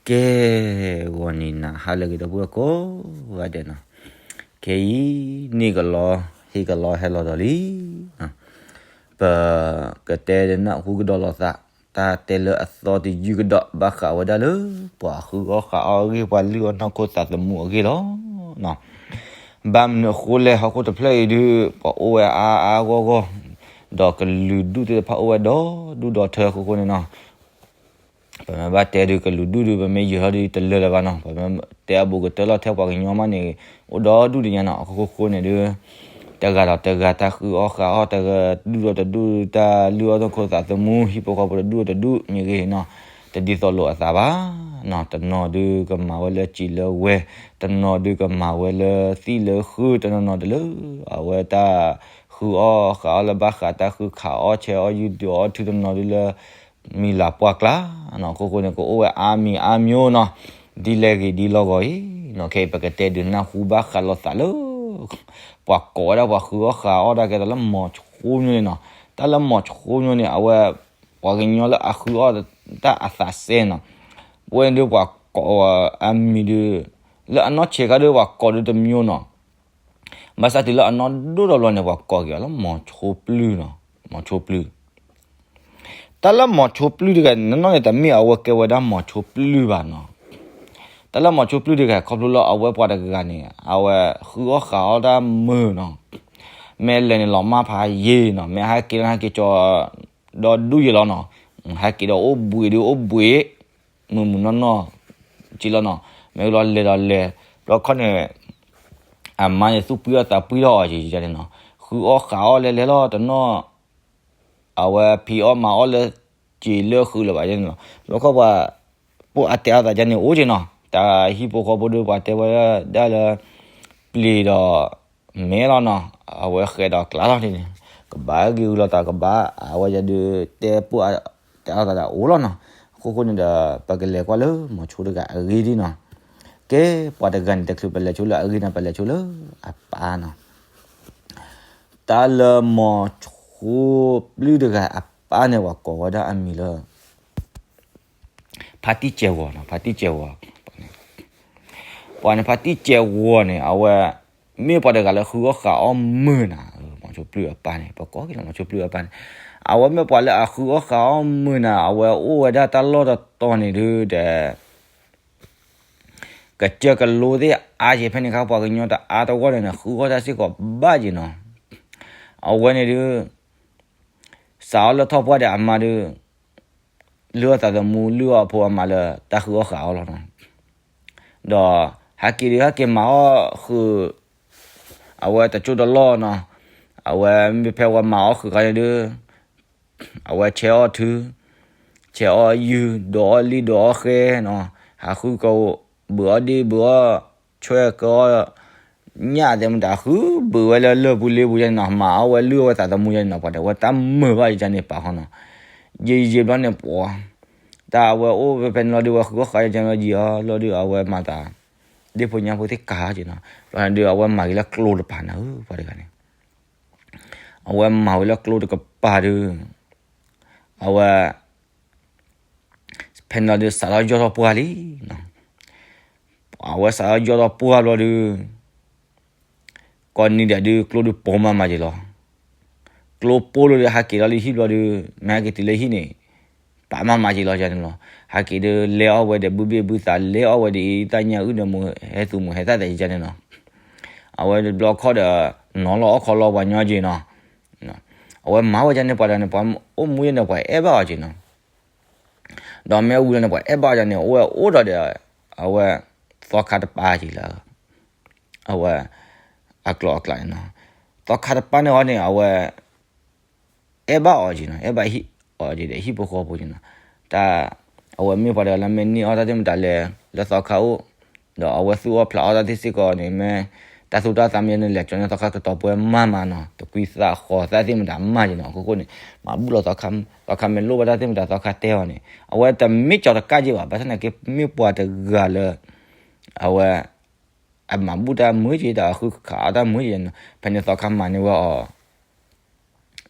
ကဲ, ဂီၤနံၤနၤဟါလၢအဂ့ၤ ဒီပုၢ်ဝဲၢ်ကိးဂၤဒဲးနီၤ, ခဲအံၤန့ၣ်ကလီ, ဟ့ၣ်ကလီဟဲလီၤဒီးလံ, ပကတဲဒီးနၢ်ဟူကဒီးလိာ်သး, တၢ်တဲလၢအသီတယုၢ်ကဒီး ဘၣ်ဃးဝဲဒၣ်လၢ ပှၤဃုအီၣ်ဃးအီၣ်အဂ့ၢ် ပှၤလုၢ်အီၣ်နီၢ်ခိသးသမူအဂ့ၢ်လီၤ. ဘၣ်မနုၤအဃိလဲၣ်, ဟီၣ်ခိၣ်တဖျၢၣ်အံၤဒုး ပှၤအိၣ်ဝဲအါအါဂီၢ်ဂီၢ်, ဒီးကလုာ်ဒူၣ်သ့ၣ်တဖၣ်အိၣ်ဝဲဒီဒူၣ်ဒီထၢအဃိန့ၣ်နီၤ, ပမ့ၢ်ဘၣ်တဲဒုးကလုာ်ဒူၣ်ဒုး ပမ့ၢ်ယၢၤထီၣ်ဒုးတလၢာ်လၢၤဘၣ်နီၤ, ပမ့ၢ်တဲအဘူးကတၢၢ်လီၤထဲပှၤကညီမးန့ၣ် အိၣ်ဒီဒူၣ်ဒုးညါနီၤ, အဃိဃိန့ၣ်ဒုး တဂၤဒီးတဂၤတၢ်ဃုအီၣ်ဃးအီၣ် တဒူၣ်ဒီးတဒူၣ် တၢ်လုၢ်အီၣ်နီၢ်ခိသးသမူ ဟံၣ်ဖိဃီဖိတဒူၣ်ဒီးတဒူၣ်မ့ၢ်ဂ့ၤနီၤ, တဒ်သိးလိာ်အသးဘၣ်နီၤ, တနီၤဒုးကမၤဝဲလၢစံာ်လၢဝဲ, တနီၤဒုးကမၤဝဲလၢသံၣ်လၢဃု, တနီၤနီၤဒုးလၢ အဝဲတၢ်ဃုအီၣ်ဃးအီၣ်လၢဘၣ်ဃးတၢ်ဃုခးအီၣ်ဆဲးအီၣ်ယုၢ်ဒုးအီၣ်ထု တနီၤဒုးလၢ မံၤလၤပှၢ်ကျါနီၤ, အဃိဃိန့ၣ် ကအိၣ်ဝဲအါမံၤအါမျိၤနီၤ, ဒ်လဲၣ်ဂ့ၤဒ်လီၢ်ဂီၤအံၤနီၤ, ခဲအံၤပကတဲဒုးနၢ်ဟူဘၣ်ဃးလိာ်သးလၢ ပှၤကိးဝဲဒၣ်ပှၤဃုအီၣ်ဃးအီၣ်တၢ်ကဲသိးလၢမိၤဆိမျိၤန့ၣ်နီၤ, တၢ်လၢမိၤဆိမျိၤန့ၣ် အဝဲ ပှၤကညီလၢအဃုအီၣ်တၢ်အသးစဲနီၤ, ပဝဲဒုးပှၤကိးအမံၤဒုး လၢအနီၢ်ဆံးခါဒုးပှၤကိးဒုးတမျိၤနီၤ, ဘၣ်ဆၣ်တုၤလၢအနီၢ်ဒိၣ်ထီၣ်ဘျီန့ၣ် ပှၤကိးက့ၤအီၤလၢမိၤဆိပျုၢ်နီၤ, မိၤဆိပျုၢ် တၢ်လၢမိၤဆိပျုၢ်တဂၤန့ၣ် နီၢ်နီၢ်န့ၣ် တမ့ၢ်အဝဲကဲဝဲဒၣ်မိၤဆိပျုၢ်ဘၣ်နီၤ, တၢ်လၢမိၤဆိပျုၢ်တဂၤ ခီဖျိလၢအဝဲပှၤတဂၤန့ၣ် အဝဲဃုအီၣ်ဃးအီၣ်တၢ်မုာ်နီၤ, မ့ၢ်လဲၤန့ၣ်လီၤမၢ်ဖးယံာ်နီၤ, မ့ၢ်ဟဲက့ၤလၢဟဲက့ၤကၠီ ဒီးဒူၣ်ယံာ်လီၤနီၤ, ဟဲက့ၤဒီးအိၣ်ဘှံးဒုးအိၣ်ဘှံး မုာ်မုာ်နီၢ်နီၢ် က့လီၤနီၤ, မ့ၢ်လီၤလဲၤဒီးလဲၤ, ဘျီခီန့ၣ် အမါန့ၣ်သူၣ်ပှံၢ်အီၣ်သးပှံၢ်ထီၣ်အီၤက့န့ၣ်နီၤ, ဃုအီၣ်ဃးအီၣ်လဲၤလဲၤလီၤတနီၤ, အဝဲဖံးအီၣ်မၤအီၣ်လၢစံာ်လၢဃုလၢၤဘၣ်န့ၣ်နီၤ, ဘျီခီပှၤ ပိၢ်အါတဲအါသးကန့ၣ်အိၣ်က့နီၤ, တၢ်ဟံၣ်ဖိဃီဖိဒုးပှၤတဲဝဲဒၣ်လၢ ပျံၤဒီးမဲလီၤနီၤ, အဝဲဃဲးဒီးကျါလီၤန့ၣ်, ကဘၣ်ဂ့ၤအုလီၤသးကဘၣ် အဝဲဒုးတဲပိၢ်အါတဲအါသးဒၣ်အိၣ်လီၤနီၤ, အဃိဃိန့ၣ်ဒီး ပကလဲၤကွၢ်လၢမိၤဆိတဂၤအဂ့ၢ်ဒ်နီၤ, ကဲ ပှၤတဂၤန့ၣ် တချုးပလဲၤဆိလၢအဂ့ၢ်န့ၣ် ပလဲၤဆိလၢအပၢ်နီၤ, တၢ်လၢမိၤဆိပျုၢ်တဂၤအပၢ်န့ၣ် ပှၤကိးဝဲဒၣ်အမံၤလၢ ဖါတံၢ်စဲးဂီၤနီၤ, ဖါတံၢ်စဲးဂီၤ, ပှၤန့ၣ်ဖါတံၢ်စဲးဂီၤန့ၣ် အဝဲ မ့ၢ်ပှၤတဂၤလၢဃုအီၣ်ဃးအီၣ်မုာ်နီၤ, မိၤဆိပျုၢ်အပၢ်န့ၣ် ပကိးက့ၤလီၤမိၤဆိပျုၢ်အပၢ်န့ၣ်, အဝဲမ့ၢ်ပှၤလၢအဃုအီၣ်ဃးအီၣ်မုာ်နီၤ, အဝဲအိၣ်ဝဲဒၣ်တၢ်လီၢ်တတီၤန့ၣ်ဒုးဒီး ကစၢၢ်ကလိသ့ၣ်အါက့ၤဖဲန့ၣ်ခါ ပှၤကညီတအါတဂီၢ်န့ၣ် ဃုအီၣ်တၢ်စ့ၢ်ကီးဘၣ်က့ၤနီၤ, အဝဲန့ၣ်ဒုး စးအီၣ်လၢထီၣ်ပှၢ်ဒီးအမါဒုး လုၢ်အီၣ်သးသမူ လုၢ်အီၣ်အဖိအမါလၢတၢ်ဃုအီၣ်ဃးအီၣ်လီၤနီၤ, ဒီးဟဲက့ၤဒုး ဟဲက့ၤမၤအီၣ်ဃုာ် အဝဲတကၠိတလီၢ်နီၤ, အဝဲမ့ၢ်ဖဲဝဲမၤအီၣ်ဃုာ်ခါန့ၣ်ဒုး အဝဲဆဲးအီၣ်ထု ဆဲးအီၣ်ယုၢ် ဒိးအီၣ်လံၣ်ဒိးအီၣ်ဃဲနီၤ, ဟးဃုက ဘုးအီၣ်ဒ့ၣ်ဘုးအီၣ်ဆွဲၣ်ကီ ညၣ်သ့ၣ်မတၤ ဃုဘုးဝဲလၢလၢၢ်ပူၤလ့ပူၤယဲန့ၣ်နီၤ, မၤအီၣ်ဝဲလုၢ်အီၣ်ဝဲသးသမူယဲန့ၣ်နီၤ, ပှၤတဲဝဲတၢ်မုာ်ဘၣ်ယဲန့ၣ်ပာ်ဃီနီၤ, ယံာ်ယံာ်ဘျီန့ၣ်ပှၤ တၢ်အဝဲအိၣ်ဖဲဖဲန့ၣ်လီၤဒုး ဝဲဃုအီၣ်ဃးယဲန့ၣ်လီၤ ယံာ်အီၤလီၤဒုး အဝဲမၤသး ဒ့ၣ်ဖိညါဖိသ့ၣ်ကၤယဲနီၤ, ဘျီန့ၣ်ဒုး အဝဲမၤက့ၤလၢကျိတပၤန့ၣ်ဧၢ ပှၤတဂၤန့ၣ် အဝဲမၤဝဲလၢကျိတကပၤဒုး အဝဲ ဖဲန့ၣ်လီၤဒုး စးထီၣ်ယီၢ်ထီၣ်ပှၢ်လံနီၤ, အဝဲစးထီၣ်ယီၢ်ထီၣ်ပှၢ်ဘျီဒုး ကိးနံၤဒဲးဒုး ကျိဒုးပိာ်မးမးက့ၤလီၤ, ကျိပိာ်လီၤဒုး ဟးက့ၤလီၤလၢဟံၣ်ဘျီဒုး မ့ၢ်ဟဲက့ၤတုၤလၢဟံၣ်န့ၣ် ပာ်မးမးက့ၤလီၤယဲန့ၣ်လီၤ, ဟဲက့ၤဒုး လဲၤအီၣ်ဝဲဒီးဘုဘ့ၣ်ဘုသး လဲၤအီၣ်ဝဲဒ်အံၤ တၢ်ညၣ်အုၣ်ဒီးမူ ဟဲသူၣ်မူဟဲသၣ်သးယဲန့ၣ်လီၤ, အဝဲတဘျီခီဒီး နီၤလီၤအီၣ်ခီလီၤပှၤညီက့ၤနီၤ, အဝဲမၤဝဲဒ်န့ၣ် ပှၤတဂၤန့ၣ် ပှၤအိၣ်မူယဲန့ၣ် ပှၤအဲၣ်ဘၣ်အီၤက့ၤနီၤ, ဒီးမ့ၢ်ဝံၤလီၤန့ၣ် ပှၤအဲၣ်ဘၣ်အီၤန့ၣ် အိၣ်ဝဲအိၣ်ဒီးဒီး အဝဲ သီခါတပၤက့ၤလၢ အဝဲ အကျိၤအကျဲန့ၣ်နီၤ, သီခါတပၤန့ၣ်အီၤန့ၣ် အဝဲ အဲၣ်ဘၣ်အီၤက့ၤနီၤ, အဲၣ်ဘၣ်ဟံၣ်အီၤက့ၤဒီး ဟံၣ်ဖိဃီဖိက့ၤနီၤ, တၢ် အဝဲမ့ၢ်ပှၤတဂၤလၢမ့ၢ်န့ၢ်အီၣ်တၢ်သ့ၣ်မတၤလဲၣ် လၢသီခါအိၣ်, ဒီးအဝဲသူၣ်အီၣ်ဖျးအီၣ်တၢ်သ့ၣ်စ့ၢ်ကီးန့ၣ် မ့ၢ်တၢ်သူၣ်တၢ်သးမ့ၢ်န့ၣ် လဲၤကၠီန့ၢ်သီခါကတီၤပှဲၤမးမးနီၤ, တကွံသးဃီၤသးသ့ၣ်မတၤမးက့ၤနီၤ, အဃိဃိန့ၣ် မၤဘူၣ်လီၤသီခါ, သီခါမ့ၢ်လိၣ်ဘၣ်တၢ်သ့ၣ်မတၤ သီခါတဲအီၤန့ၣ် အဝဲတမ့ၢ်ကၠီတကးက့ၤဘၣ်, ဘၣ်ဆၣ်သနာ်က့ မ့ၢ်ပှၤတဂၤလၢ အဝဲ အမၤဘူၣ်တၢ်မုာ်က့ၤ ဒီးအဃုခးအီၣ်တၢ်မုာ်က့ၤနီၤ, ဖဲန့ၣ်သီခါမၤန့ၢ်ဝဲအီၤ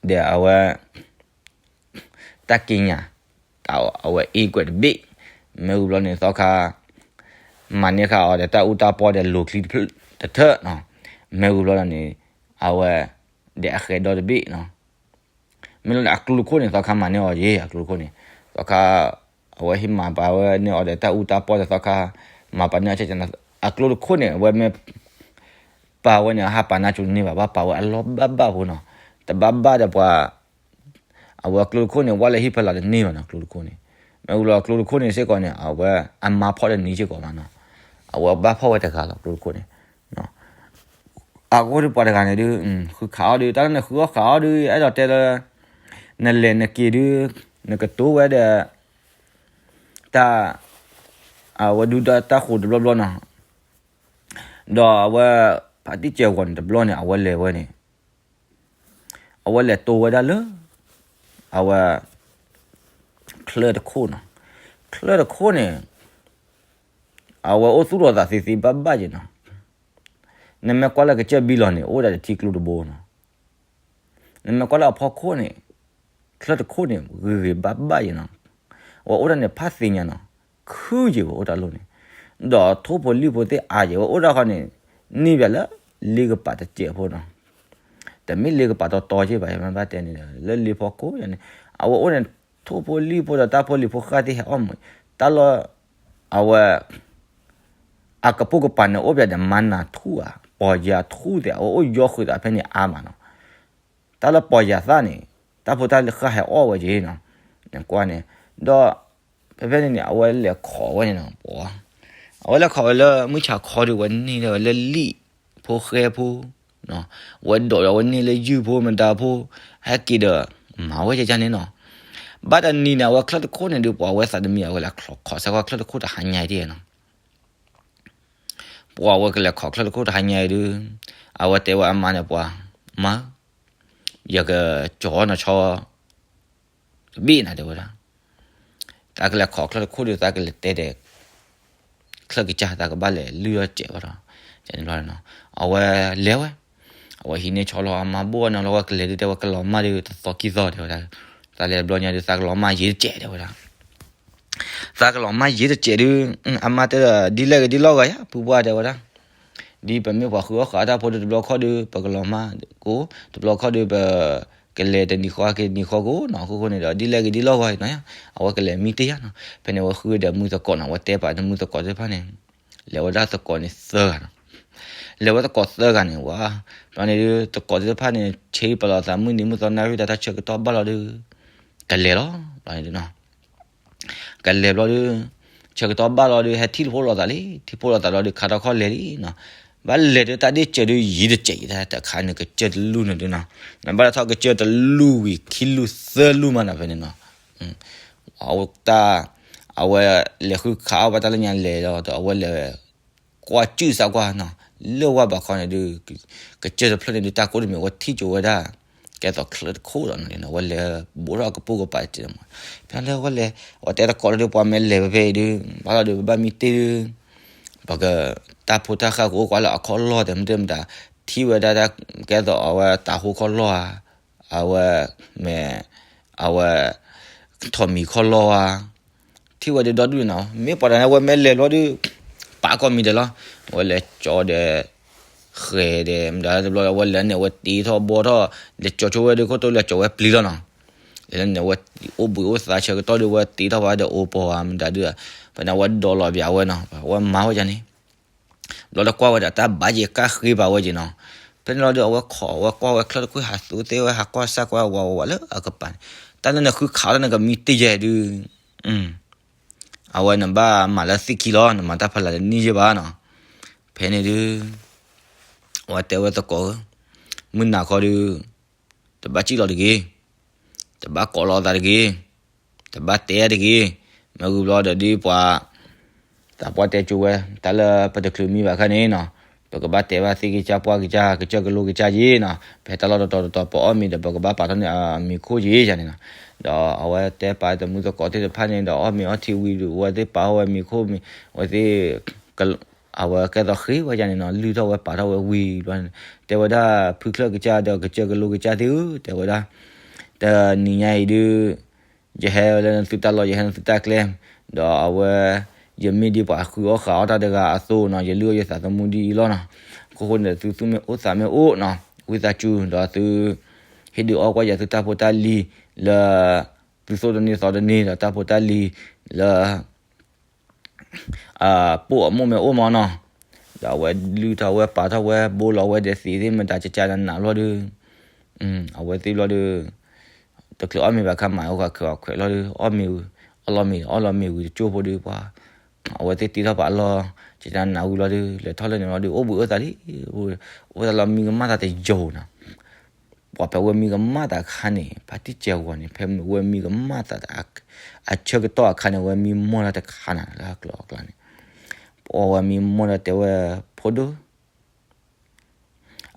ဒီးအဝဲ တၢ်ကံးညာ် အဝဲအ့ကွဲးတဘ့ၣ်, မ့ၢ်ဝံၤဘျီန့ၣ် သီခါ မၤန့ၢ်ဃာ်အီၤဒီးတၢ်အူတၢ်ပီဒီးလိၤချံတထၢၣ်နီၤ. မ့ၢ်ဝံၤဘျီန့ၣ် အဝဲ ဒီးအဃဲၤဒီတဘ့ၣ်နီၤ. မ့ၢ်လၢအကျိတခိၣ်န့ၣ် သီခါမၤန့ၢ်အီၤယ့ၣ် အကျိတခိၣ်န့ၣ် သီခါ အဝဲဟ့ၣ်မၤပာ်ဝဲန့ၢ်အီၤဒီးတၢ်အူတၢ်ပီဒီးသီခါ မၤပာ်န့ၢ်အီၤ အကျိတခိၣ်န့ၣ် အဝဲမ့ၢ် ပာ်ဝဲန့ၣ် ဟးပာ်နါစိၤတန့ၢ်ဘၣ် ဘၣ်ပာ်ဝဲအလီၢ်ဘၣ်ဘၣ်ဖိနီၤ. တဘၣ်ဘၣ်ဒီးပှၤ အဝဲကျိတခိၣ်န့ၣ် ဝဲလၢဟံၣ်ဖီလာ်တန့ၢ်ဘၣ်နီၤ ကျိတခိၣ်န့ၣ်. မ့ၢ်ဝံၤလီၤကျိတခိၣ်န့ၣ်စ့ၢ်ကီးန့ၣ် အဝဲအမါဖီၣ်တန့ၢ်စ့ၢ်ကီးဘၣ်နီၤ. အဝဲဘၣ်ဖီၣ်ဝဲတဂၤလီၤ ကျိတခိၣ်န့ၣ်. အဃိဒီးပှၤတဂၤန့ၣ်ဒုး ဃုခးအီၣ်ဒုး တၢ်လၢနဃုအီၣ်ဃးအီၣ်ဒုး အဲၣ်ဒိးတဲလၢ နလဲၤနက့ၤဒုး နကတိၤဝဲဒီး တၢ် အဝဲဒုးတၢ်ဃိးတဘျီဘျီနီၤ. ဒီးအဝဲ ဖါတံၢ်စဲးဂီၤန့ၣ်တဘျီန့ၣ် အဝဲလဲၤဝဲန့ၣ် အဝဲလဲၤတိၤဝဲဒၣ်လၢ အဝဲ ချၢတခိၣ်နီၤ. ချၢတခိၣ်န့ၣ် အဝဲအိၣ်သူၣ်လီၤသးသ့သ့ဘၣ်ဘၣ်က့ၤနီၤ. နမ့ၢ်ကွၢ်လၢကစၢၢ်ဘံလီၤန့ၣ် အိၣ်ဒၣ်တထံကျိတဘိနီၤ. နမ့ၢ်ကွၢ်လၢအဖီခိၣ်န့ၣ် ချၢတခိၣ်န့ၣ် ဂ့ၤဂ့ၤဘၣ်ဘၣ်က့ၤနီၤ. အဝဲအိၣ်ဒၣ်န့ၣ်ဖးသ့ၣ်ညါနီၤ. ခုက့ၤဝဲအိၣ်တၢ်လိၣ်န့ၣ် ဒီးထိၣ်ဖိလံၣ်ဖိသ့ၣ်အါက့ၤဝဲအိၣ်ဒၣ်ဃီန့ၣ် န့ၢ်ဘၣ်လၢလ့ကပၤတစဲးဖိနီၤ. တမ့ၢ်လ့ကပၤတီတီက့ၤဘၣ် မ့ၢ်ဘၣ်တဲန့ၣ်ဒီး လၢလ့ဖီခိၣ်န့ၣ် အဝဲအိၣ်န့ၣ် ထိၣ်ဖိလံၣ်ဖိဒီးတၢ်ဖိလံၤဖိဃၣ်သ့ၣ်ဟဲအီၣ်မး တၢ်လၢ အဝဲ အကပိာ်ကပၤန့ၣ် အိၣ်ပၠးဒီးမၤနၤထူၣ်ဧါ ပီၢ်ယၤထူၣ်သ့ၣ် အဝဲအိၣ်ယီဃုာ်သးဖဲန့ၣ်အါမးနီၤ. တၢ်လၢပီၢ်ယၤသၣ်န့ၣ် တၢ်ဖိတၢ်လံၤဃၣ်ဟဲအီၣ်ဝဲက့ၤနီၤ. နကွၢ်န့ၣ် ဒီး ဖဲဖဲန့ၣ်န့ၣ် အဝဲလဲၤခိးဝဲန့ၣ်နီၤ ပှၤ အဝဲလဲၤခိးဝဲလၢမုၢ်ဆါခီဒီး ဝဲန့ၢ်ဝဲလၢလံာ်ဖိဃဲဖိ ဝဲဒိးဒီးဝဲန့ၢ်လၢယုၢ်ဖိမတၤဖိ ဟဲက့ၤဒီး မၤဝဲကကန့ၣ်နီၤ. ဘၣ်တနံၤန့ၣ် အဝဲချၢတခိၣ်န့ၣ်ဒုး ပှၤဝဲသးတမံၤ အဝဲလဲၤခိးစၢ်ကွၢ်ချၢတခိၣ်တဟါညါအံၤနီၤ. ပှၤဝဲကလဲၤခိးချၢတခိၣ်တဟါညါအံၤဒုး အဝဲတဲဝဲအမါန့ၣ် ပှၤ မါ ယကကၠီၤနီၤဆီ တဘ့ၣ်နၤ တဲဝဲဒၣ်. သးကလဲၤခိးချၢတခိၣ်ဒီး သးကလဲၤတဲဒီး ချၢကစၢ် သးကဘၣ်လဲၤလုၢ်ထီၣ်စဲးဘၣ်ဒီး အဝဲလဲၤဝဲ အဝဲဟံးန့ၢ်ဆီလီၤ အမါဘိၣ်ဝဲနီၤလီၤ ဝဲကလဲၤဒုး တဲဝဲကလီၤမၢ်ဒုး တသီခံသီ တဲဝဲဒၣ်. သးလဲၤတဘျီညါဒုး သးကလီၤမၢ်ယံာ်တစဲး တဲဝဲဒၣ်. သးကလီၤမၢ်ယံာ်တစဲးဒုး အမါတဲဒီး ဒ်လဲၣ်ဂ့ၤဒ်လဲၣ်ဂ့ၤယါ ဖုပှၢ် တဲဝဲဒၣ်. ဒ်ပမ့ၢ်ပှၤဃုအီၣ်ဃးအီၣ်တၢ်ဖိဒုး တဘျီခီၣ်ဒုး ပကလီၤမၢ်ကိး တဘျီခီၣ်ဒုး ပကလဲၤတနံၤဃီက့ၤတနံၤဃီကိးနီၤ. အဃိဃိန့ၣ်ဒီး ဒ်လဲၣ်ဂ့ၤဒ်လဲၣ်ဂ့ၤနီၤ အဝဲကလဲၤမံတ့ၢ်ယါနီၤ. ဖဲန့ၣ် အဝဲဃုဒီးမုၢ်သကိးနီၤ အဝဲတဲပာ်တမုၢ်သကိးသ့ၣ်တဖၣ်န့ၣ် လဲၤဝဲဒၣ်သကိးန့ၣ်သၢဂၤနီၤ. လဲၤဝဲသကိးသၢဂၤန့ၣ်ဝဲ ဘျီန့ၣ်ဒုး သကိးသ့ၣ်တဖၣ်န့ၣ် ဆ့ပလီၤသး မုၢ်နံၤမုၢ်သီနၣ်ရံၣ်တၢ် တၢ်ဆၢကတီၢ်ဘၣ်လီၤဒုး ကလဲၤလီၤ. ဘျီန့ၣ်ဒုးနီၤ ကလဲၤဘျီဒုး ဆၢကတီၢ်ဘၣ်လီၤဒုး ဟဲထံၣ်တဖိးလိာ်သးလံ ထံၣ်ဖိးလိာ်သးလီၤဒုး ခါထီၣ်ခီၣ်လဲၤလံနီၤ. ဘၣ်လဲၤဒုးတၢ်ဒ့ၣ်စၢၤဒုး ယံာ်တစဲးယံာ်တၢ်တခါန့ၣ် ကစၢၢ်တလူၢ်န့ၣ်ဒုးနီၤ. နဘၣ်လၢထီၣ်ကစၢၢ်တလူၢ်ဝံၤ ခံလူၢ်သၢလူၢ်မးနီၤ ဖဲန့ၣ်နီၤ. အဝဲတၢ် အဝဲလဲၤဃုခးအီၣ်ဘၣ်တၢ်လၢညါလဲၤဒီး အဝဲလဲၤ ကွၢ်စုၣ်စၢ်ကွၢ်နီၤ လၢဝၢ်ဘးခီန့ၣ်ဒုး ကစၢၢ်တဖျၢၣ်န့ၣ်ဒုး တၢ်ကိၢ်တမံၤ အဝဲထံၣ်ကၠိဝဲဒၣ် ကဲသိးချၢတခိၣ်ဒီးန့ၣ် အဝဲလဲၤဘူးထီၣ်အကပိာ်ကပၤတစဲးမး ဖဲလၢအဝဲလဲၤ အဝဲတဲသကိးလၢဒုး ပှၤမ့ၢ်လဲၤဖဲဖဲအံၤဒုး ဘၣ်လီၤဒုး ပဘၣ်မံတ့ၢ်ဒုး ပက တၢ်ဖိတၢ်ဃၢ်ကအိၣ်ကွၢ်လၢအခီၣ်လီၢ် တဲမ့ၢ်တဲမတၤ ထံၣ်ဝဲဒၣ်တၢ် ကဲသိးအဝဲတၤဟိခီၣ်လီၢ်ဧါ အဝဲ မ့ၢ် အဝဲ ထိးမံၤခီၣ်လီၢ်ဧါ ထံၣ်ဝဲဒုးဒီဒူၣ်န့ၣ်နီၤ မ့ၢ်ပှၤတဂၤန့ၣ် အဝဲမ့ၢ်လဲၤဘျီဒုး ပာ်ကီၢ်မံၤဒဲးလီၤ အဝဲလဲၤကၠီဒီး ဃဲၤဒီး မတၤတဘျီ အဝဲလဲၤန့ၣ် အဝဲတ့ထီၣ်ဘီထီၣ် လဲၤကၠီဆိဝဲဒုး ခိၣ်တိၢ်လဲၤကၠီဝဲပျံၤလီၤနီၤ လဲၤန့ၣ် အဝဲအိၣ်ဘှံးအိၣ်သါဆၢကတီၢ်ဒုး အဝဲတ့ထီၣ်ဘၣ်ဒီးအိၣ်ပီၤဧါ မတၤဒုး ဖဲန့ၣ် အဝဲဒိးလီၤပၠးဝဲနီၤ အဝဲမၤဝဲဒ်န့ၣ် ဘျီလၢကွၢ်ဝဲဒၣ်တၢ်ဘၣ်ယဲၢ်ကၣ်ဃ့ဘၣ်ဝဲက့ၤနီၤ ဖဲန့ၣ်လီၤဒုး အဝဲခိး အဝဲကွၢ်ဝဲချၢတခိၣ် ဟးသူသ့ဝဲ ဟးကွၢ်စၢ်ကွၢ်ဝးဝးလၢအကပၤန့ၣ် တၢ်လၢနဃုခးအီၣ်တၢ်နကမံတ့ၢ်ယဲၢ်ဒုး အဝဲနဘၣ်မၤလၢသ့ၣ်ခံလီၤ နမၤတၢ်ဖီလာ်တန့ၢ်ယဲၢ်ဘၣ်နီၤ ဖဲန့ၣ်ဒုး အဝဲတဲဝဲသကိးဧၢ မုၢ်နၤခီဒုး တဘၣ်စံၣ်လီၤတဂ့ၤ တဘၣ်ကိးလီၤသးတဂ့ၤ တဘၣ်တဲတဂ့ၤ မ့ၢ်ဝံၤဘျီဒီးဒ်ပှၤ သးပှၢ်တဲကၠိဝဲ တၢ်လၢပတချုးမံဘၣ်ခါန့ၣ်နီၤ ပကဘၣ်တဲဘၣ်သ့ၣ်ကစၢ်ပှၢ်ကစၢ် ကစၢၢ်ကလိကစၢ်ယ့ၣ်နီၤ ဖဲတၢ်လီၢ်တတီၤတတီၤ ပအီၣ်မ့ၤဒီး ပကဘၣ်ပာ်ထီၣ်န့ၢ်အမံၤခိၣ်ယ့ၣ်ယါန့ၣ်နီၤ ဒီးအဝဲတဲပာ်တမုၢ်သကိးသ့ၣ်တဖၣ်န့ၣ်ဒီး အီၣ်မ့ၤအီထံဝံၤဒီး အဝဲသ့ၣ်ပာ်ထီၣ်ဝဲမံၤခိၣ်မံၤ အဝဲသ့ၣ် အဝဲကဲသိးဃ့ဝဲယါန့ၣ်နီၤ လုၢ်ထီၣ်ဝဲပာ်ထီၣ်ဝဲဝံၤဘျီန့ၣ် တဲဝဲဒၣ် ဖုချၢၣ်ကစၢ်ဒီးကစၢၢ်ကလိကစၢ်သ့ၣ်ဧၢ တဲဝဲဒၣ် တနံၤညါအံၤဒုး ယဟဲလၢနသုတၢ်လီၢ် ယဟဲလၢနသုတၢ်ကျဲ ဒီးအဝဲ ယမ့ၢ်ဒ်ပှၤဃုအီၣ်ဃုအီတၢ်တဂၤအသိးနီၤ, ယလုၢ်အီၣ်ယသးသမူဒ်အံၤလီၤနီၤ. အခိၣ်ဃိန့ၣ် သုသူၣ်မ့ၢ်အိၣ်သးမ့ၢ်အိၣ်နီၤ, ဝံသးစူၤ ဒီးသု ဟ့ၣ်ဒုးအီၣ်ကွၢ်ယၤသုတၢ်ဖိတၢ်လံၤလၢ သုသိၣ်တန့ၢ်သီတန့ၢ်ဒီးတၢ်ဖိတၢ်လံၤလၢ ပိၢ်အမိၢ်မ့ၢ်အိၣ်မးနီၤ. ဒီးအဝဲလုၢ်ထီၣ်ဝဲပာ်ထီၣ်ဝဲ ဘိလီၤဝဲဒီးသံးသ့ၣ်မတၤကကနးလီၤဒီး အဝဲသ့ၣ်ဘျီဒီး တချုးအီၣ်မ့ၤဘၣ်ခါမး အိၣ်ဃးခွဲးအီၣ်ခွဲးလီၤဒီး အီၣ်မ့ၤ အီၣ်လီၤမ့ၤဝံၤတကၠိၢ်ဖိဒီးပှၤ အဝဲသ့ၣ်တ့ထီၣ်ပာ်လီၤ ကကနးဝံၤလီၤဒီး လဲၤထီၣ်လၢန့ၣ်လီၤဒီး အိၣ်ဘှံးအိၣ်သးလံ အိၣ်သးလီၤမံကမၣ်သးတယိာ်နီၤ. ပှၤဖဲဝဲမံကမၣ်သးအခါန့ၣ် ဖါတံၢ်စဲးဂီၤန့ၣ် ဖဲဝဲမံကမၣ်သး အဆၢကတီၢ်အခါန့ၣ် ဝဲမံမီၢ်လၢတခါနၤလၢကျိၤအကျါန့ၣ် ပှၤဝဲမံမီၢ်လၢတဲဝဲ ဖိဒိၣ်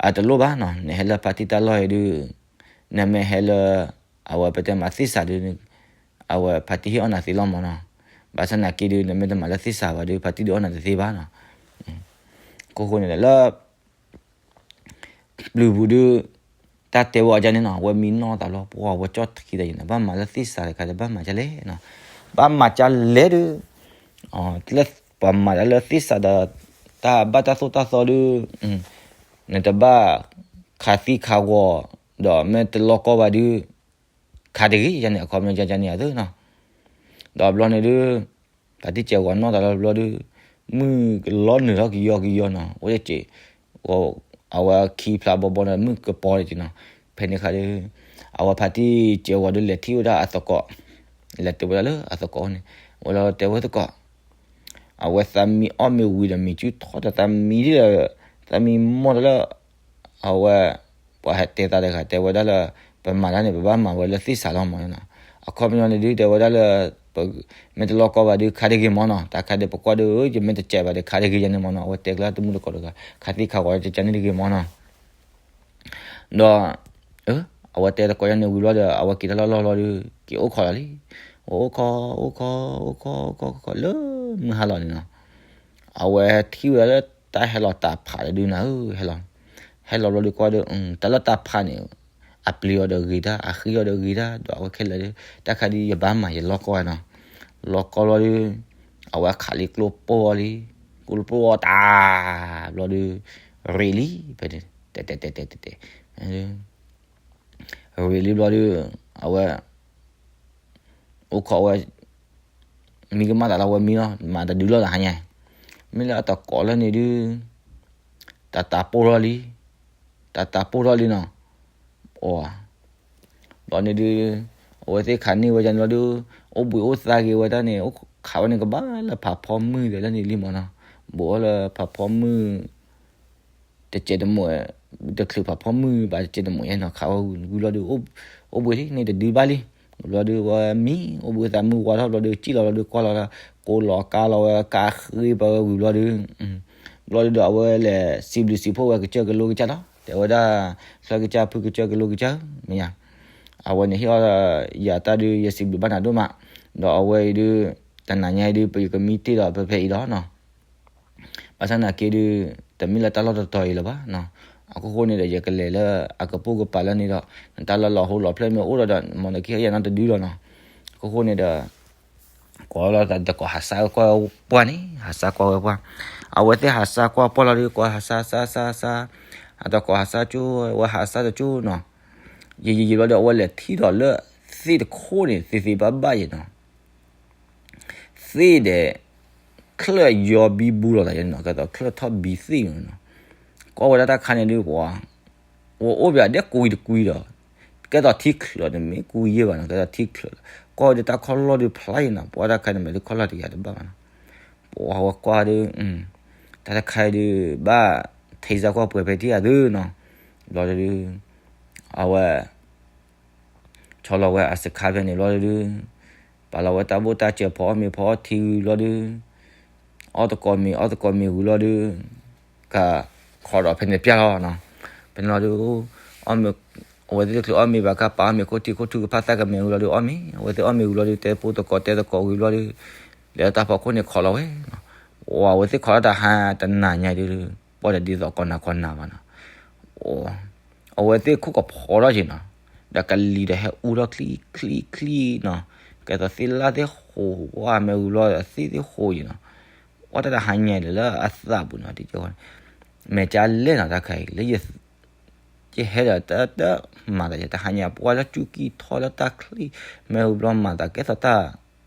အတလိၣ်ဘၣ်နီၤ, နဟဲလၢဖါတံၢ်တၢ်လီၢ်အံၤဒုး နမ့ၢ်ဟဲလၢ အဝဲပတဲမးသ့ၣ်စးဒုး အဝဲဖါတံၢ်ဟ့ၣ်အီၣ်နၤသ့လီၤမးနီၤ. ဘၣ်ဆၣ်နာ်က့ဒုး နမ့ၢ်တမၤလၢသ့ၣ်စးဘၣ်ဒုး ဖါတံၢ်ဒုးအီၣ်နၤတသ့ဘၣ်နီၤ. အခိၣ်ဃိန့ၣ်ဒီးလၢ ပျုၤပူၤဒုး တၢ်တဲဝဲအီၤဒ်န့ၣ်နီၤ, အဝဲမံနီၢ်သးလီၤ ပှၤဝဲကၠီၣ်ထံသးယံၤနီၤ, ဘၣ်မၤလၢသ့ၣ်စးတခါဒီး ဘၣ်မၤဒ်လဲၣ်နီၤ, ဘၣ်မၤဒ်လဲၣ်ဒုး လၢပှၤမၤတၢ်လၢသ့ၣ်စးဒီး တၢ်ဘၣ်တၢ်သိၣ်တၢ်သီဒုး နတဘၣ်ခးသံခးဂီၤ ဒီးမ့ၢ်တလီၢ်ကီဘၣ်ဒုး ခးတဂ့ၤယၤန့ၣ် အခီပညီယၤန့ၣ်အသိးနီၤ. ဒီးဘျီန့ၣ်ဒုး ဖါတံၢ်စဲးဂီၤနီၢ်သးလီၤဘျီဒုး မုၢ်ကလီနုာ်ထီၣ်ကယီကယီနီၤ, အဝဲတက့ၢ် အဝဲခံဖျါဘီဘီန့ၣ် မုၢ်ကပီၤတက့ၢ်နီၤ. ဖဲန့ၣ်အခါဒုး အဝဲဖါတံၢ်စဲးဂီၤဒုး လဲၤထံၣ်ဝဲဒၣ်အသကိး, လဲၤတုၤဝဲဒၣ်လၢအသကိးန့ၣ် ဝဲလီၤတဲဝဲသကိး အဝဲသးမံအီၣ်မ့ၤဝံၤဒီးမ့ၤစုထီၣ်ဒီးသးမံမီၢ်တၢ်လၢ အဝဲ ပှၤဟဲတဲသးတဂၤတဲဝဲဒၣ်လၢ ပမၤတၢ်န့ၣ် ပဘၣ်မၤဝဲလၢသ့ၣ်စးလီၤမးနီၤ. အခီပညီန့ၣ်ဒုးတဲဝဲဒၣ်လၢ မ့ၢ်တလီၢ်ကီဘၣ်ဒုး ခးတဂ့ၤမးနီၤ, တၢ်ခါဒုးပကွၢ်ဒုး ယမ့ၢ်တစဲးဘၣ်ဒီး ခးတဂ့ၤယၤန့ၣ်မးနီၤ. အဝဲတဲကျၢၤတမုၢ်တကိးတဂၤ ခးသံခးဂီၤတကန့ၣ်တဂ့ၤမးနီၤ. ဒီး အဝဲတဲသကိးယၤန့ၣ်ဝံၤဘျီဒီး အဝဲက့ၤတၢ်လီၢ်လီၢ်လီၤဒုး က့ၤအိၣ်ခိးလီၤလံ. အိၣ်ခိး အိၣ်ခိး အိၣ်ခိး အိၣ်ခိး အိၣ်ခိး လၢမုၢ်ဟါလီၤန့ၣ်နီၤ. အဝဲထံၣ်ဝဲဒၣ်လၢတၢ်ဟဲလီၤတၢ်ဖးဒုးနၤဧၢ ဟဲလီၤ, ဟဲလီၤဘျီဒုးကွၢ်ဒီး တၢ်လၢတၢ်ဖးန့ၣ် အပျံၤအီၤဒီးဂ့ၤတၢ် အဃံအီၤဒီးဂ့ၤတၢ် ဒီးအဝဲခဲလၢာ်ဒီး တၢ်ခါဒုးယဘၣ်မၤယလီၢ်ကီဝဲနီၤ. လီၢ်ကီလီၤဒုး အဝဲခးလံကျိပိၢ်အီၤလံ, ကျိပိၢ်အီၤတၢ် ဘျီဒုး ရ့းလံ ဖဲန့ၣ် တဲတဲတဲတဲတဲတဲ ရ့းလံဘျီဒုး အဝဲ အိၣ်ခိးဝဲ မံကမၣ်သးလီၤဝဲမံလီၤ မၤတဒုလီၤလၢဟါညါ, မ့ၢ်လၢအတကိးလၢန့ၣ်ဒုး တၢ်တၢ်ပိၢ်ထီၣ်လံ, တၢ်တၢ်ပိၢ်ထီၣ်လံနီၤ, အီၤ ဘျီန့ၣ်ဒုး အဝဲသ့ၣ်ခးန့ၢ်ဝဲဒၣ်န့ၣ်လီၤဒုး အိၣ်ဘှံးအိၣ်သါက့ၤဝဲဒၣ်န့ၣ် ခးဝဲန့ၣ်ကဘၣ်လၢဖးဖီမုၢ်ဒီးလၢန့ၣ်လံမးနီၤ, ဘူးအီၤလၢဖးဖီမုၢ် တစဲးတမိး, တချုးဖးဖီမုၢ်ဘၣ်တစဲးတမိးယဲနီၤ ခးဝဲဝံၤလီၤဒုး အိၣ်ဘှံးလံန့ၣ်တဒုဘၣ်လံ, ဘျီဒုးဝဲမံ အိၣ်ဘှံးသးမုၢ်ဝါထီၣ်ဘျီဒုး စံၣ်လီၤဘျီဒုးကွၢ်လီၤ ကိးလီၤကါလီၤဝဲကါဃ့ပှၤဝဲဝံၤဘျီဒုး ဘျီဒုးဒီးအဝဲလဲၤစံးဘျုးစံးဖှိၣ်ဝဲကစၢၢ်ကလိကစၢ်လီၤ တဲဝဲဒၣ် သၢကစၢ်ဖုကစၢၢ်ကလိကစၢ် မ့ၢ်ယါ အဝဲန့ၣ်ဟ့ၣ်အီၣ်ယၤတၢ်ဒုးယစံးဘျုးဘၣ်နၤဒိၣ်မး, ဒီးအဝဲအံၤဒုး တနၤညါအံၤဒုး ပယကမံတ့ၢ်ဒီးဖဲဖဲအံၤလီၤနီၤ ဘၣ်ဆၣ်နာ်က့ဒုး တမ့ၢ်လၢတၢ်လီၢ်တတီၤအံၤလၢၤဘၣ်နီၤ, အခိၣ်ဃိန့ၣ်ဒီး ယကလဲၤလၢအကပိာ်ကပၤလၢန့ၣ်ဒီး နတၢ်လီၢ်လီၤဟိလီၤဖျဲၢၣ်မ့ၢ်အိၣ်ဒီးဒီး မ်နကဟ့ၣ်ယၤနီတဒုလီၤနီၤ, အခိၣ်ဃိန့ၣ်ဒီး ကိးလီၤတကိးဟးစါကွၢ်ပှၢ်န့ၣ် ဟးစါကွၢ်ဝဲပှၢ်, အဝဲသ့ၣ်ဟးစါကွၢ်ပှၢ်လီၤဒုး ကွၢ်ဟးစါစါစါစါ, အတကိးဟးစါကၠိ ဝဲဟးစါတကၠိနီၤ, ယံာ်ယံာ်ယံာ်ဘျီဒီး အဝဲလဲၤထံၣ်ဒီးလၢ သ့ၣ်တခိၣ်န့ၣ် သ့သ့ဘၣ်ဘၣ်ယဲနီၤ သ့ၣ်ဒီး ချၢၣ်ယီၤဘံဘူလီၤသးယဲနီၤ ကဲသိးချၢၣ်ထီၣ်ဘံသ့ၣ်နီၤ, ကွၢ်ဝဲဒၣ်တၢ်ခါန့ၣ်ဒုး ပှၤ ဝဲအိၣ်ပၠးဒဲးကွံတကွံဒီး ကဲသိးထံချၢးန့ၣ် မ့ၢ်ကွံယဲၢ်ဘၣ်နီၤ ကဲသိးထံချၢး, ကွၢ်ဝဲဒၣ်တၢ်ခီၣ်လီၢ်ဒုးဖျါယဲနီၤ ပှၤတၢ်ခါန့ၣ် မ့ၢ်ဒုးခီၣ်လီၢ်တယၤတဘၣ်ဘၣ်နီၤ, ပှၤဝဲကွၢ်ဒုး တၢ်တခါဒုး ဘၣ်ထဲစါကွၢ်ပှဲၤဖဲထံၣ်အသုနီၤ, ဘျီဒုး အဝဲ ဆီလီၤဝဲအစခါဖဲန့ၣ်ဘျီဒုး ပာ်လီၤဝဲတၢ်ဘိၣ်တၢ်စၢၤ ဖီအီၣ်မ့ၤဖီအီၣ်ထံဝံၤဘျီဒုး အီၣ်သကိးမ့ၤအီၣ်သကိးမ့ၤဝံၤဘျီဒုး က ခိးဒီးဖဲန့ၣ်ပျၢ်လီၤနီၤ, ဖဲန့ၣ်လီၤဒုး အီၣ်မ့ၤ အဝဲသ့ၣ်တချုးအီၣ်မ့ၤဘၣ်ခါ ပာ်အီၣ်မ့ၤခိၣ်ထံခိၣ်ထူကဖၣ်သၣ်ကမဲာ်ဝံၤဘျီဒုး အီၣ်မ့ၤ အဝဲသ့ၣ်အီၣ်မ့ၤဝံၤဘျီဒုး တဲဖိသကိးတဲသကိးဝံၤဘျီဒုး လဲၤလၢတၢ်ဖီခိၣ်န့ၣ်ခိးလီၤဝဲနီၤ, အဝဲသ့ၣ်ခိးလီၤတၢ်ဟါတနၤညါဒုး ပှၤတဒ်သိးကိးနၤကိးနၤဘၣ်နီၤ အဝဲသ့ၣ်ခိၣ်ကဖီထီၣ်က့ၤနီၤ, ဒီးကလံၤဒီးဟဲအူထီၣ်ချံချံချံနီၤ, ကဲသိးသ့ၣ်လၣ်သ့ၣ်ဃိး အိၣ်ဝဲမ့ၢ်ဝံၤဘျီသ့သ့ဃိယံၤနီၤ, အီၣ်တၢ်တဟါညါဒီးလၢအသးပူၤနီၤ တံၤကၢ်ဝီန့ၣ်, မဲာ်ကလဲၣ်နီၤ တၢ်ခါအံၤလၢ ယဟဲဒီးတၢ်တမၤသးယဲ တဟါညါ ပှၤလၢစူးကံၢ်ထီၣ်လၢတၢ်ချံ, မ့ၢ်ဝံၤဘျီမၤသးကဲသိးတၢ်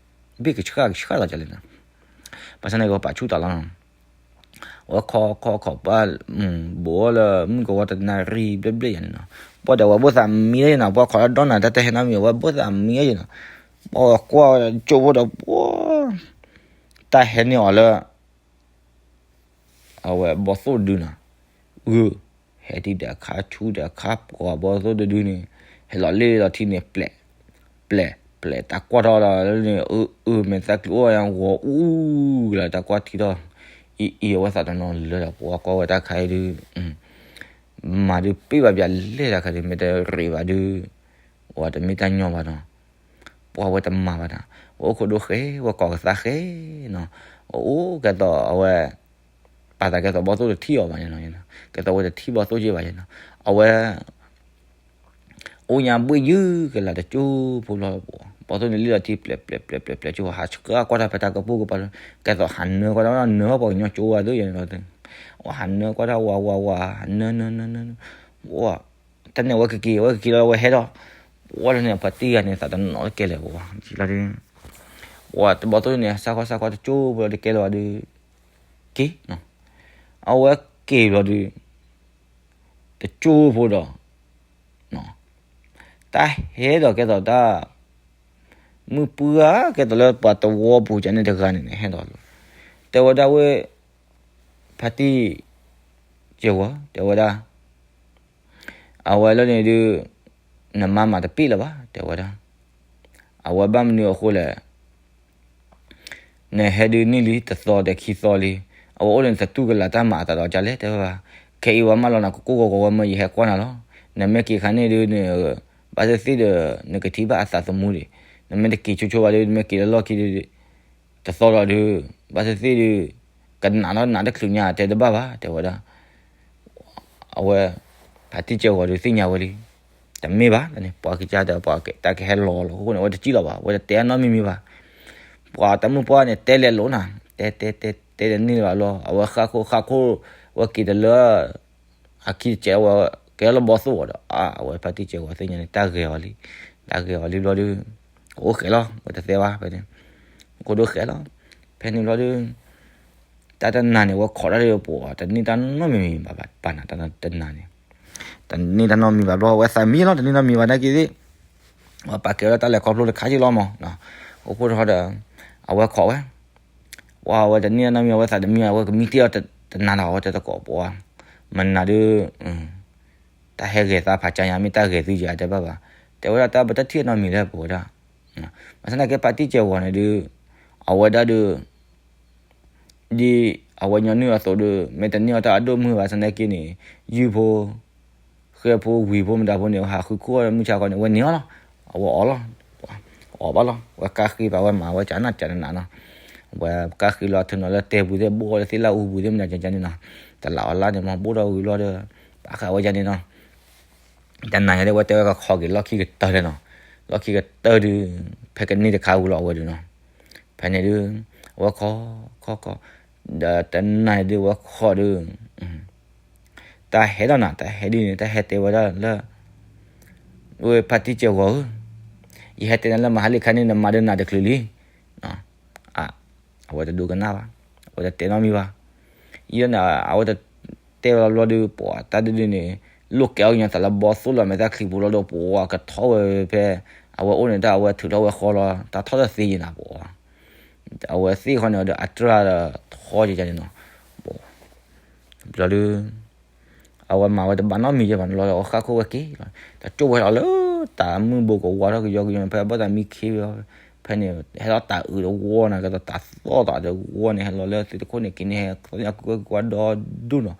ဘ့ၣ်ကဆှၣ်ကဆှၣ်လီၤကလဲၣ်နီၤ, ဘၣ်ဆၣ်န့ၣ်ကပာ်ဆူၣ်တၢ်လီၤနီၤ, အဝဲခီခီခီပှၢ် ဘူးအီၣ်လၢမုၢ်ကဝီၤတနၣ်ရံၣ်ဘျဲၣ်ဘျဲၣ်ယၤန့ၣ်နီၤ, ပှၤဒီးဝဲဘိၣ်သးမံလၢယနီၤ, ပှၤခိးလၢဒီနၤတၢ်တဟဲနီတမံၤ အဝဲဘိၣ်သးမံလၢယနီၤ, ပှၤဝဲကွၢ်ကၠိဖိဒီးပှၤ တၢ်ဟဲန့ၢ်အီၤလၢ အဝဲဘီၣ်သိၣ်တဒုနီၤ, ဂုာ်, ဟဲဒံးဒီးအခါဆူဒီးအခါ ပှၤဘီၣ်သိၣ်တဒုန့ၣ်, ဟဲလီၤလ့ၣ်လီၤထံန့ၣ် ပျဲး, ပျဲးပျဲး တၢ်ကွၢ်ထီၣ်ဒီးန့ၣ် အၢ အၢ မဲာ်သၣ်ကျိၤအိၣ်ယါဂီၤအူကလၢ တၢ်ကွၢ်ထံထီၣ်, အံၤအံၤ အဝဲသးတနီၤလၢာ်ဒီး ပှၤကွၢ်ဝဲတၢ်ခါအံၤဒုး မၤဒုးပ့ၢ်ဘၣ်ပၠးလဲၣ်တၢ်ခါဒုး မ့ၢ်တရံးဘၣ်ဒုး ဝဲတမ့ၢ်တၢ်ညီဘၣ်နီၤ, ပှၤဝဲတမၤဘၣ်နီၤ, ဝဲအိၣ်ခိၣ်ဒိၣ်ဃဲ ဝဲကိးကသါဃဲနီၤ, အအိၣ်ကဲသိးအဝဲ ပာ်သးကဲသိးဘီၣ်သိၣ်တထံၣ်အီၤဘၣ်နီၤ, ကဲသိးဝဲတထံၣ်ဘီၣ်သိၣ်က့ဘၣ်နီၤ, အဝဲ အိၣ်ညါဘှ့ၣ်ယုၢ်ကလာ်တကၠိဖိလီၤ, ဘီၣ်သိၣ်န့ၣ်လ့ၣ်လီၤထံ ပျဲးပျဲးပျဲးပျဲးပျဲးကၠိ ဟးဆှၢကွၢ်ထီၣ်ဖဲတၢ်ကပိၢ်ကပၤလီၤ, ကဲသိးဟးနၢကွၢ်ထီၣ် နၢထီၣ်ပှၤကညီကၠိဝဲသ့ၣ်ယဲန့ၣ်လီၤ, ဝဲဟးနၢကွၢ်ထီၣ်ဝးဝးဝး နၢနၢနၢနၢ ဝဲ တၢ်န့ၣ်အဝဲကက့ၤ အဝဲကက့ၤလီၤ အဝဲဟဲဒီး ပှၤလၢန့ၣ် ဖါတံၢ်ဂၤန့ၣ် သးတနီၤတကဲလၢၤဘၣ် လီၤဒုး ပှၤတဘီၣ်သိၣ်န့ၣ် စၢ်ခီစၢ်ခီတကၠိဖိလီၤတကဲလၢၤဘၣ်ဒုး က့ၤ အဝဲက့ၤလီၤဒုး တကၠိဖိဒီး တၢ်ဟဲဒီးကဲသိးတၢ် မုၢ်ပှၢ်ကဲသိးလၢပှၤတဝီပူၤကန့ၣ်တဂၤန့ၣ်န့ၣ် ဟဲဒီး တဲဝဲဒၣ်ဝဲ ဖါတံၢ် ကဲဝီၤ တဲဝဲဒၣ် အဝဲလၢန့ၣ်ဒုး နမါမၤတပ့ၢ်လၢၤဘၣ် တဲဝဲဒၣ် အဝဲဘၣ်မနုၤအဃိလဲၣ် နဟဲဒုးနံၣ်လံတသီဒီးခံသီလံ အဝဲအိၣ်ဒီးနသတူၢ်ကလာ်တၢ်မၤအသးဒီးကလဲၣ် တဲဝဲဘၣ် ခဲအံၤဝဲမၢလီၤနၤကကိၢ်ဂီၤဂီၤဝဲမၢယဟဲကွၢ်နၤလီၤ နမ့ၢ်က့ၤခါန့ၣ်ဒုး ဘၣ်သ့ၣ်သ့ၣ်ဒီး နကထံၣ်ဘၣ်အသးသမူဒံး နမ့ၢ်တက့ၤဆိဆိဘၣ်ဒုး နမ့ၢ်က့ၤလၢလီၢ်ခံဒုး တသီဒီးဒုး ဘၣ်သ့ၣ်သ့ၣ်ဒုး ကနးထီၣ်နးတချုးညါတဲတဘၣ်ဘၣ် တဲဝဲဒၣ် အဝဲ ဖါတံၢ်ကဲဂီၤဒုးသ့ၣ်ညါဝဲလံ တမ့ၢ်ဘၣ်န့ၣ် ပှၤကစၢ်ဒီးပှၤတၢ်ကဟဲလီၤလီၤအဃိန့ၣ် အဝဲတစံၣ်လီၤဘၣ် အဝဲတတဲနီတမံၤမံၤဘၣ် ပှၤတမုၢ်ပှၢ်န့ၣ် တဲလဲၤလိာ်နၤ တဲတဲတဲတဲတန့ၢ်လၢၤဘၣ်လီၤ အဝဲဃၣ်ခိၣ်ဃၣ်ခိၣ် ဝဲက့ၤတလၢ အခံတစဲးဝဲ ကဲလၢဘီၣ်သိၣ်ဝဲဒီး အဝဲဖါတံၢ်ကဲဂီၤသ့ၣ်ညါန့ၣ် တၢ်ဂဲၤအီၤလံ တၢ်ဂဲၤအီၤလံဘျီဒုး ကအိၣ်ဃဲးလီၤ ဝဲတသဲဘၣ်ဖဲန့ၣ် ကအိၣ်ဒိၣ်ဃဲးလီၤ ဖဲန့ၣ်ဘျီဒုး တၢ်တနၤန့ၣ် ဝဲခိးတၢ်ဒီးပှၤ တန့ၢ်တၢ်နီတမံၤမံၤဘၣ်ဘၣ် ပာ်နၤတၢ်တနၤန့ၣ် တန့ၢ်တၢ်နီတမံၤဘၣ်ဘျီ ဝဲသးမံလီၤ တန့ၢ်နီတမံၤဘၣ်နာ်က့သ့ၣ် ဝဲပာ်ကဲဝဲဒၣ်တၢ်လဲၤခီဖျိတခါက့လီၤမး အိၣ်ခိၣ်ထီၣ်ဒီး အဝဲခိးဝဲ ပှၤဝဲတန့ၢ်နီတမံၤ အဝဲသးတမံဘၣ် အဝဲကမံတ့ၢ်အီၤတနၤနီၤ အဝဲတဲသကိးပှၤ မနၤဒုး တၢ်ဟဲဂဲၤသးဖးကါညါမ့ၢ်တၢ်ဂဲၤသုယၤတဲဘၣ်ဘၣ် တဲဝဲဒၣ်တၢ်ပတထံၣ်နီတမံၤလၢပဝဲဒၣ် ဘၣ်ဆၣ်သနာ်က့ဖါတံၢ်ကဲဂီၤန့ၣ်ဒုး အဝဲဒၣ်ဒုး ဒ်အဝဲညီနုၢ်အသိးဒီး မ့ၢ်တန့ၢ်အီၤတၢ်အဒိၣ်မုၢ်ဘၣ်ဆၣ်သနာ်က့န့ၣ် ယုၢ်ဖိ ဃဲဖိဝံၤဖိမတၤဖိန့ၣ် ဟးဃုခိၣ်မုၢ်ဆါခီန့ၣ် အဝဲန့ၢ်အီၤလီၤ အဝဲအီၣ်လီၤ အီၣ်ဘၣ်လီၤ ဝဲကါဃ့ဘၣ်ဝဲမၤဝဲကနၣ်ကနၣ်နီၤ ဝဲကါဃ့လီၤထၢနီၤလၢတဲပူၤသ့ၣ်ဘိၣ်အီၤလၢသ့ၣ်လၢအူပူၤသ့ၣ်မနုၤကန့ၣ်နီၤ တလးအီၤလါန့ၣ်မ့ၢ်ဘိၣ်ထီၣ်ဝံၤလီၤဒီး ပာ်ဃာ်ဝဲကန့ၣ်နီၤ တနၤညါဒ်ဝဲတဲဝဲကခီက့ၤလီၢ်ခံကတၢၢ်လၢနီၤ လီၢ်ခံကတၢၢ်ဒုး ဖဲကန့ၢ်တခါဝံၤလီၤအဝဲဒုးနီၤ ဖဲန့ၣ်ဒုး အဝဲခိး ခိး ခိး ဒီးတနၤဒုးဝဲခိးဒုး တၢ်ဟဲဒီးနၤ တၢ်ဟဲဒုးန့ၣ် တၢ်ဟဲတဲဝဲဒၣ်လၢ ဝဲဖါတံၢ်ကဲဂီၤဧၢ ယဟဲတဲနၤလၢမဟါလံခါန့ၣ် နမၤဒုးနၤတချုးလံ အဝဲတဒိကနၣ်ဘၣ် အဝဲတတဲနီတမံၤဘၣ် ယန့ၣ် အဝဲတတဲဝဲလီၤဘျီဒုး ပှၤတၢ်ဒုးဒုးန့ၣ် လိၣ်ကဲအီၣ်ကညီသးလၢဘီသိၣ်လီၤ မဲာ်သၣ်ချံပူၤလီၤဒီး ပှၤကထီၣ်ဝဲဖဲ အဝဲအိၣ်န့ၣ်တၢ် အဝဲထုးထီၣ်ဝဲဃီလီၤ တၢ်ထီၣ်တသ့ယံၤနၤပှၤ အဝဲသ့ၣ်ဃီန့ၣ်ဒီး အတြၢ်ဒီးထီၣ်ကန့ၣ်နီၤ ဘျီဒုး အဝဲမၤဝဲတဘၣ်နီတမံၤယဲဘၣ်န့ၣ်လီၤ အဝဲဃၣ်ခိၣ်ဝဲက့ၤလီၤ တကၠိၢ်ဝဲလီၤလၢ တၢ်မုၢ်ဘိကဝါထီၣ်ကယီကယီန့ၣ် ဖဲအဘၣ်သးမံခ့ဝဲ ဖဲန့ၣ် ဟဲလီၤတၢ်အုးတဝီန့ၣ် ကဲသိးတၢ်သီၣ်သးတဝီန့ၣ် ဟဲလီၤလၢသ့ၣ်တခိၣ်န့ၣ်က့ၤန့ၣ် ဟဲသီၣ်ညါကွၢ်ကွၢ်ဒီဒူၣ်နီၤ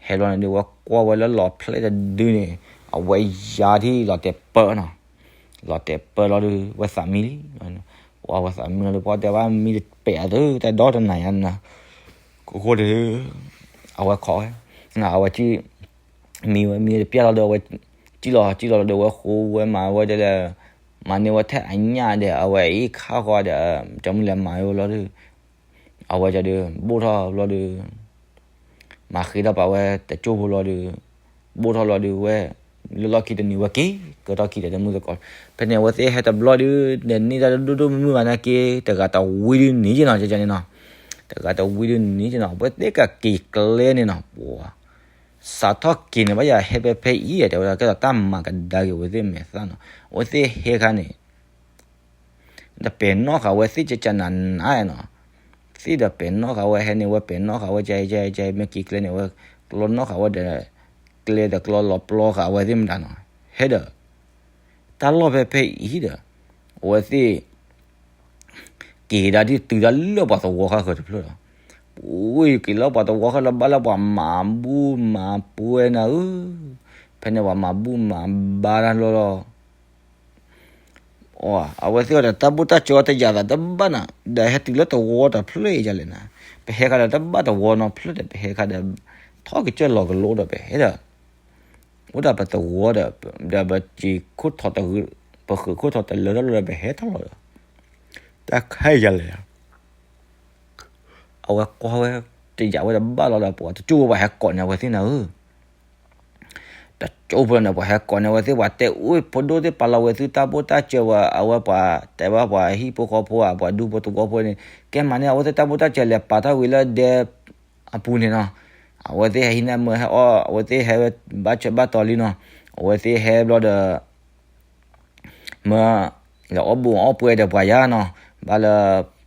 ဟဲလီၤန့ၣ်ဒုး ဝဲကွၢ်ဝဲလၢလီၤဖျဲၣ်တဒုန့ၣ် အဝဲယါထံၣ်လီၤတဲာ်ပၢနီၤ လီၤတဲာ်ပၢလီၤဒုး ဝဲသးမံလံ ပှၤဝဲသးမံလီၤဒုး ပှၤတဲဘၣ်မံတပဲာ်အသိး တၢ်ဒီတနၤညါနၤ ကအိၣ်ဒီး အဝဲခိးဝဲ အဝဲ မံဝဲမံဝဲတပျၢ်လီၤဒီး အဝဲ စံၣ်လီၤစံၣ်လီၤလီၤဒီး အဝဲဃိဝဲမၤဝဲတဲလဲၣ် မၤန့ၢ်ဝဲထဲအညၣ်ဒီး အဝဲအံၤခါဃီဒီး တမုၢ်လဲၤမၤဝဲလီၤဒီး အဝဲဒုး ဘိၣ်ထီၣ်ဘျီဒီး မၤဃ့ထီၣ်ပာ်ဝဲတကၠိဖိလီၤဒီး ဘိၣ်ထီၣ်လီၤဒီးဝဲ လၢလီၢ်ခံတနံၤဝဲက့ၤ ကၢထီၣ်ခံဒီးတမုၢ်သကိး ဖဲန့ၣ် အဝဲသ့ၣ်ဟဲတဘျီဒီး ဒီးန့ၢ်တၢ်ဒိၣ်ဒိၣ်မုၢ်မုၢ်ဘၣ်နာ်က့ တဂၤတဝံဒုးန့ၢ်က့ၤနီၤ ကန့ၣ်နီၤ တဂၤတဝံဒုးန့ၢ်က့ၤနီၤ အဝဲသ့ၣ်ကက့ၤကျဲန့ၣ်နီၤ ပှၤ စးထီၣ်က့ၤန့ၣ် ဘၣ်ယၤဟဲဖဲဖဲအံၤ တဲဝဲဒၣ် ကဲသိးတၢ်မၤကဒါက့ၤဝဲသ့ၣ်မဲာ်သၣ်နီၤ အဝဲသ့ၣ်ဟဲခါန့ၣ် ဒီးပဲာ်နီၣ်ဃာ်ဝဲသ့ၣ်ကကနၤနၤနီၤ, သ့ၣ်ဒီးပဲာ်နီၣ်ဃာ်ဝဲဟဲန့ၣ် ဝဲပဲာ်နီၣ်ဃာ်ဝဲ ကဲကဲကဲ မ့ၢ်က့ၤကျဲန့ၣ် ဝဲကျီနီၣ်ဃာ်ဝဲဒီး ကျဲဒီးကျီလီၤပျီဃာ်ဝဲသ့ၣ်မတၤနီၤ, ဟဲဒီး တၢ်လီၢ်ဖဲဖဲအံၤဒီး အဝဲသ့ၣ် က့ၤကဒါဒ်တုၤတၢ်လၢပှၤသဝီခါဃၢၤတဖျၢၣ်လီၤ. ပူၤက့ၤလၢပှၤသဝီခါလၢဘၣ်လၢပှၤမၤဘူၣ်မၤပှဲၤနၤဧၢ, ဖဲန့ၣ်ပှၤမၤဘူၣ်မၤဘါတၢ်လီၤလီၤ. အဝဲသ့ၣ်အီၤဒီးတၢ်ဘူၣ်တၢ်စၢၤအီၤတယာ်သးတဘၣ်နၤ, ဒီးဟဲတုၤလၢသဝီတဖျၢၣ်အံၤဒ်လဲၣ်နၤ, ပဟဲခါဒီးတဘၣ်သဝီနီတဖျၢၣ်ဒီး ပဟဲခါဒီး ထီၣ်ကစၢၢ်လီၤကလိဒီးပဟဲဒီး အိၣ်ဒၣ်ပသဝီဒီး ဒီးပစံးခိၣ်ထီၣ်တဂ့ၤ, ပဃုးခိၣ်ထီၣ်တလၢထီၣ်လီၤဒီး ပဟဲထီၣ်လီၤဒီး တၢ်ခဲအံၤဒ်လဲၣ် အဝဲကွၢ်ဝဲ တယာ်ဝဲတဘၣ်လီၤဒီး ပှၤတကၠိၢ်ဝဲပှၤဟဲကိးန့ၢ်အဝဲသ့ၣ်နၤဧၢ, တကၠိၢ်ဖိန့ၣ် ပှၤဟဲကိးန့ၢ်အဝဲသ့ၣ် ပှၤတဲအူ ဖိဒိၣ်သ့ၣ်ပာ်လီၤဝဲသုတၢ်ဘူၣ်တၢ်စၢၤဝဲ အဝဲပှၤတဲဘၣ်ပှၤဟံၣ်ဖိဃီဖိဧါ ပှၤဒူဖိသဝီဖိန့ၣ် ကဲမၤန့ၢ်အဝဲသ့ၣ်တၢ်ဘူၣ်တၢ်စၢၤလဲၤပာ်ထီၣ်ဝံၤလၢဒဲ အပူၤန့ၣ်နီၤ, အဝဲသ့ၣ်ဟဲဟံးန့ၢ်မ့ၢ်ဟဲအီၣ် အဝဲသ့ၣ်ဟဲဝဲဘၣ်ဆၢဘၣ်တီၤလံနီၤ, အဝဲသ့ၣ်ဟဲဘျီဒီး မ့ၢ် လဲၤအီၣ်ဘူၣ်အီၣ်ပှဲၤဒီးပှၤယါနီၤ, ဘၣ်လၢ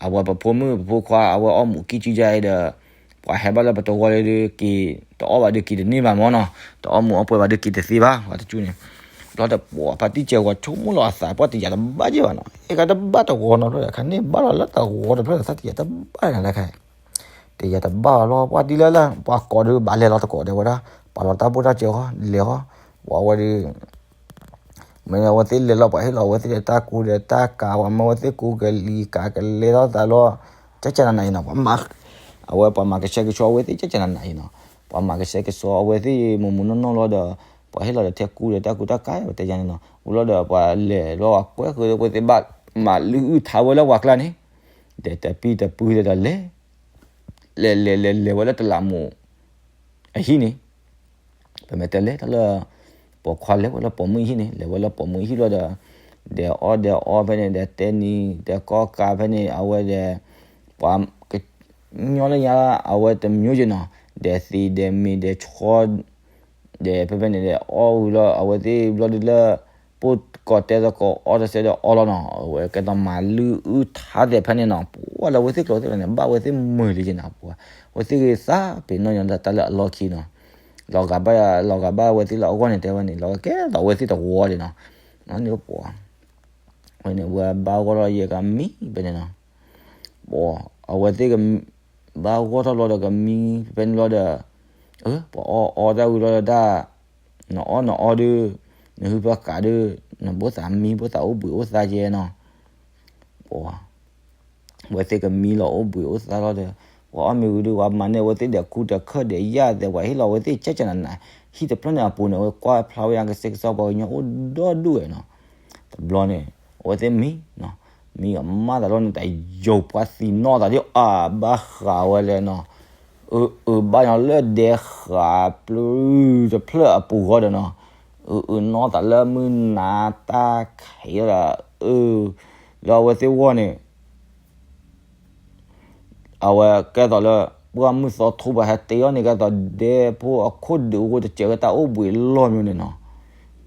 အဝဲပဖိမုၣ်ပဖိခွါ အဝဲအီၣ်မူးကံၢ်ကံၢ်ယါအံၤဒီး ပှၤဟဲဘၣ်လၢပသဝီလၢဒုးက့ၤ တအီၣ်ဘၣ်ဒုးက့ၤတန့ၢ်ဘၣ်မ့ၢ်နီၤ, တအီၣ်မူးအီၣ်ပှဲၤဘၣ်ဒုးက့ၤတသ့ဘၣ် ပှၤတကၠိၢ်န့ၣ်, ဘျီဒီးပှၤဖါတံၢ်စဲးဝီဆိကမိၣ်လီၤအသး ပှၤတယာ်တဘၣ်က့ၤဘၣ်နီၤ, အဲၣ်ကါတဘၣ်သဝီနီၤ ဖျၢၣ်ဒီး ခါန့ၣ်ဘၣ်လီၤလၢသဝီတဖျၢၣ်ဒီး သးတယာ်တဘၣ်နၤလၢခါ တယာ်တဘၣ်လီၤ ပှၤဒ်လၢလၢ ပှၤကိးဒုးဘၣ်လဲၤလီၤတကိးဒီးဝဲဒၣ် ပာ်လီၤတၢ်ဘူၣ်တၢ်စၢၤဃီ လဲၤဃီ, ပှၤဝဲဒုး မ့ၢ်အဝဲသ့ၣ်လဲၤလီၤ ပှၤဟ့ၣ်လီၤအဝဲသ့ၣ်ဒီးတၢ်ကူဒီးတၢ်ကၤ ပှၤမၢဝဲသ့ၣ်ကူကလံၤကၤကလဲၤထီၣ်သးလီၤ ကကနနၤအံၤနီၤ, ပှၤမၤ အဝဲပှၤမၤကဆှဲကဆှီအဝဲသ့ၣ် ကကနနၤအံၤနီၤ, ပှၤမၤကဆှဲကဆှီအဝဲသ့ၣ် မိၢ်မိၢ်နီၢ်နီၢ်လီၤဒီး ပှၤဟ့ၣ်လီၤဒီးထဲကူဒီးတၢ်ကူတၢ်ကၤ ပတဲယါန့ၣ်နီၤ, ဝံၤလီၤဒီးပှၤလဲၤလီၤ ပှၤကွဲဃုာ်ဒီး ပှၤသ့ၣ်ဘၣ်မၤလုၢ်အုၣ်ထါဝဲလၢပှၤကျါန့ၣ်, ဒီးတပံၢ်တပုၢ်ဒီးလဲၤ လဲၤလဲၤလဲၤလဲၤဝဲလၢတလးမူး အဟံၣ်န့ၣ်, ပမ့ၢ်တဲလဲၤတၢ်လၢ ပိာ်ခွါလဲၤဝဲလၢပိာ်မုၣ်ဟံၣ်န့ၣ် လဲၤဝဲလၢပိာ်မုၣ်ဟံၣ်လီၤဒီး ဒဲးအီၣ်ဒဲးအီဖဲန့ၣ် ဒီးတဲနံၤ ဒီးကီၢ်ကၤဖဲန့ၣ် အဝဲဒီး ပှၤကညီလၢညါ အဝဲတမျိုးယနီၤ, ဒီးသံးဒီးမ့ၤဒီးဆီ ဒီးဖဲဖဲန့ၣ်ဒီး အီၣ်ဝံၤလီၤ အဝဲသ့ၣ်ဘျီဒုးလၢ ပိၢ်ကီၢ်တဲသကိးအီၣ်တစဲးဒီးအီလီၤနီၤ, အဝဲကဲသိးမၤလုၢ်အုၣ်ထါသဲးဖဲန့ၣ်နီၤ, ပှၤလၢအဝဲသ့ၣ်ကျိာ်သ့ၣ်န့ၣ် ဘၣ်ဝဲသ့ၣ်မုာ်လံကနီၤ, ပှၤ အဝဲသ့ၣ်ဂ့ၤသးပ့ၤနီၢ်ညီတၢ်လၢအလီၢ်ခံနီၤ, လီၤဂာ်ဘၣ် လီၤဂာ်ဘၣ်အဝဲသ့ၣ်လၢအဂီၢ်န့ၣ် တဲဝဲန့ၣ် လီၤဂာ်ကဲသိးအဝဲသ့ၣ်တဝီဒံးနီၤ, န့ၣ်ပှၤ ဝဲန့ၣ် ဝဲဘၣ်ဂီၢ်ထီၣ်ယဲၢ်ကမံဖဲန့ၣ်နီၤ, ပှၤ အဝဲသ့ၣ်က ဘၣ်ဂီၢ်ထီၣ်လီၤဒီးကမံဖဲန့ၣ်လီၤဒီး ပှၤအီၣ်အီတၢ်ဝံၤလီၤဒီးတၢ် နအီၣ်နအီဒုး နဟုဖၢဃာ်ဒုး နဘိသးမံဘိသးအိၣ်ဘှံးအိၣ်သါကဲနီၤ, ပှၤ အဝဲသ့ၣ်ကမံလီၤအိၣ်ဘှံးအိၣ်သါလီၤဒီး ပှၤအီၣ်မ့ၤဝံၤဒုး ပှၤမၤန့ၢ်အဝဲသ့ၣ်ဒီးကူဒီးခၢၣ်ဒီးယၣ်သဲး ပှၤဟ့ၣ်လီၤအဝဲသ့ၣ်ကကနနၤ, ဟံၣ်တဖျၢၣ်န့ၣ်အပူၤန့ၣ် အဝဲကွၢ်ဖျါဝဲညါကစဲးကစီပှၤကညီအိၣ်ဒီဒူၣ်ဝဲနီၤ, တဘျီန့ၣ် အဝဲသ့ၣ်မံ မံအမၢ်သးလီၤန့ၣ် တယိာ်ပှၤသံနီၣ်သးဒ်အဘၣ်ဃးဝဲလဲၣ်နီၤ, အၢ အၢ ဘၣ်ညီလၢဒဲဃာ်ပျုၢ်တဖျၢၣ်အပူၤဃီဒီးနီၤ, အၢ အၢနီၣ်သးလၢမုၢ်နၤတၢ်ခံးဒီး အၢ လၢအဝဲသ့ၣ်ဂီၢ်န့ၣ် အဝဲကဲသိးလၢ ပှၢ်မုၢ်သီထိပှၤဟဲတ့အီၤန့ၣ် ကဲသိးဒဲဖိအခိၣ်ဒုးအိၣ်တစဲးဝဲတၢ်အိၣ်ဘှံးလီၢ်မၠိန့ၣ်နီၤ,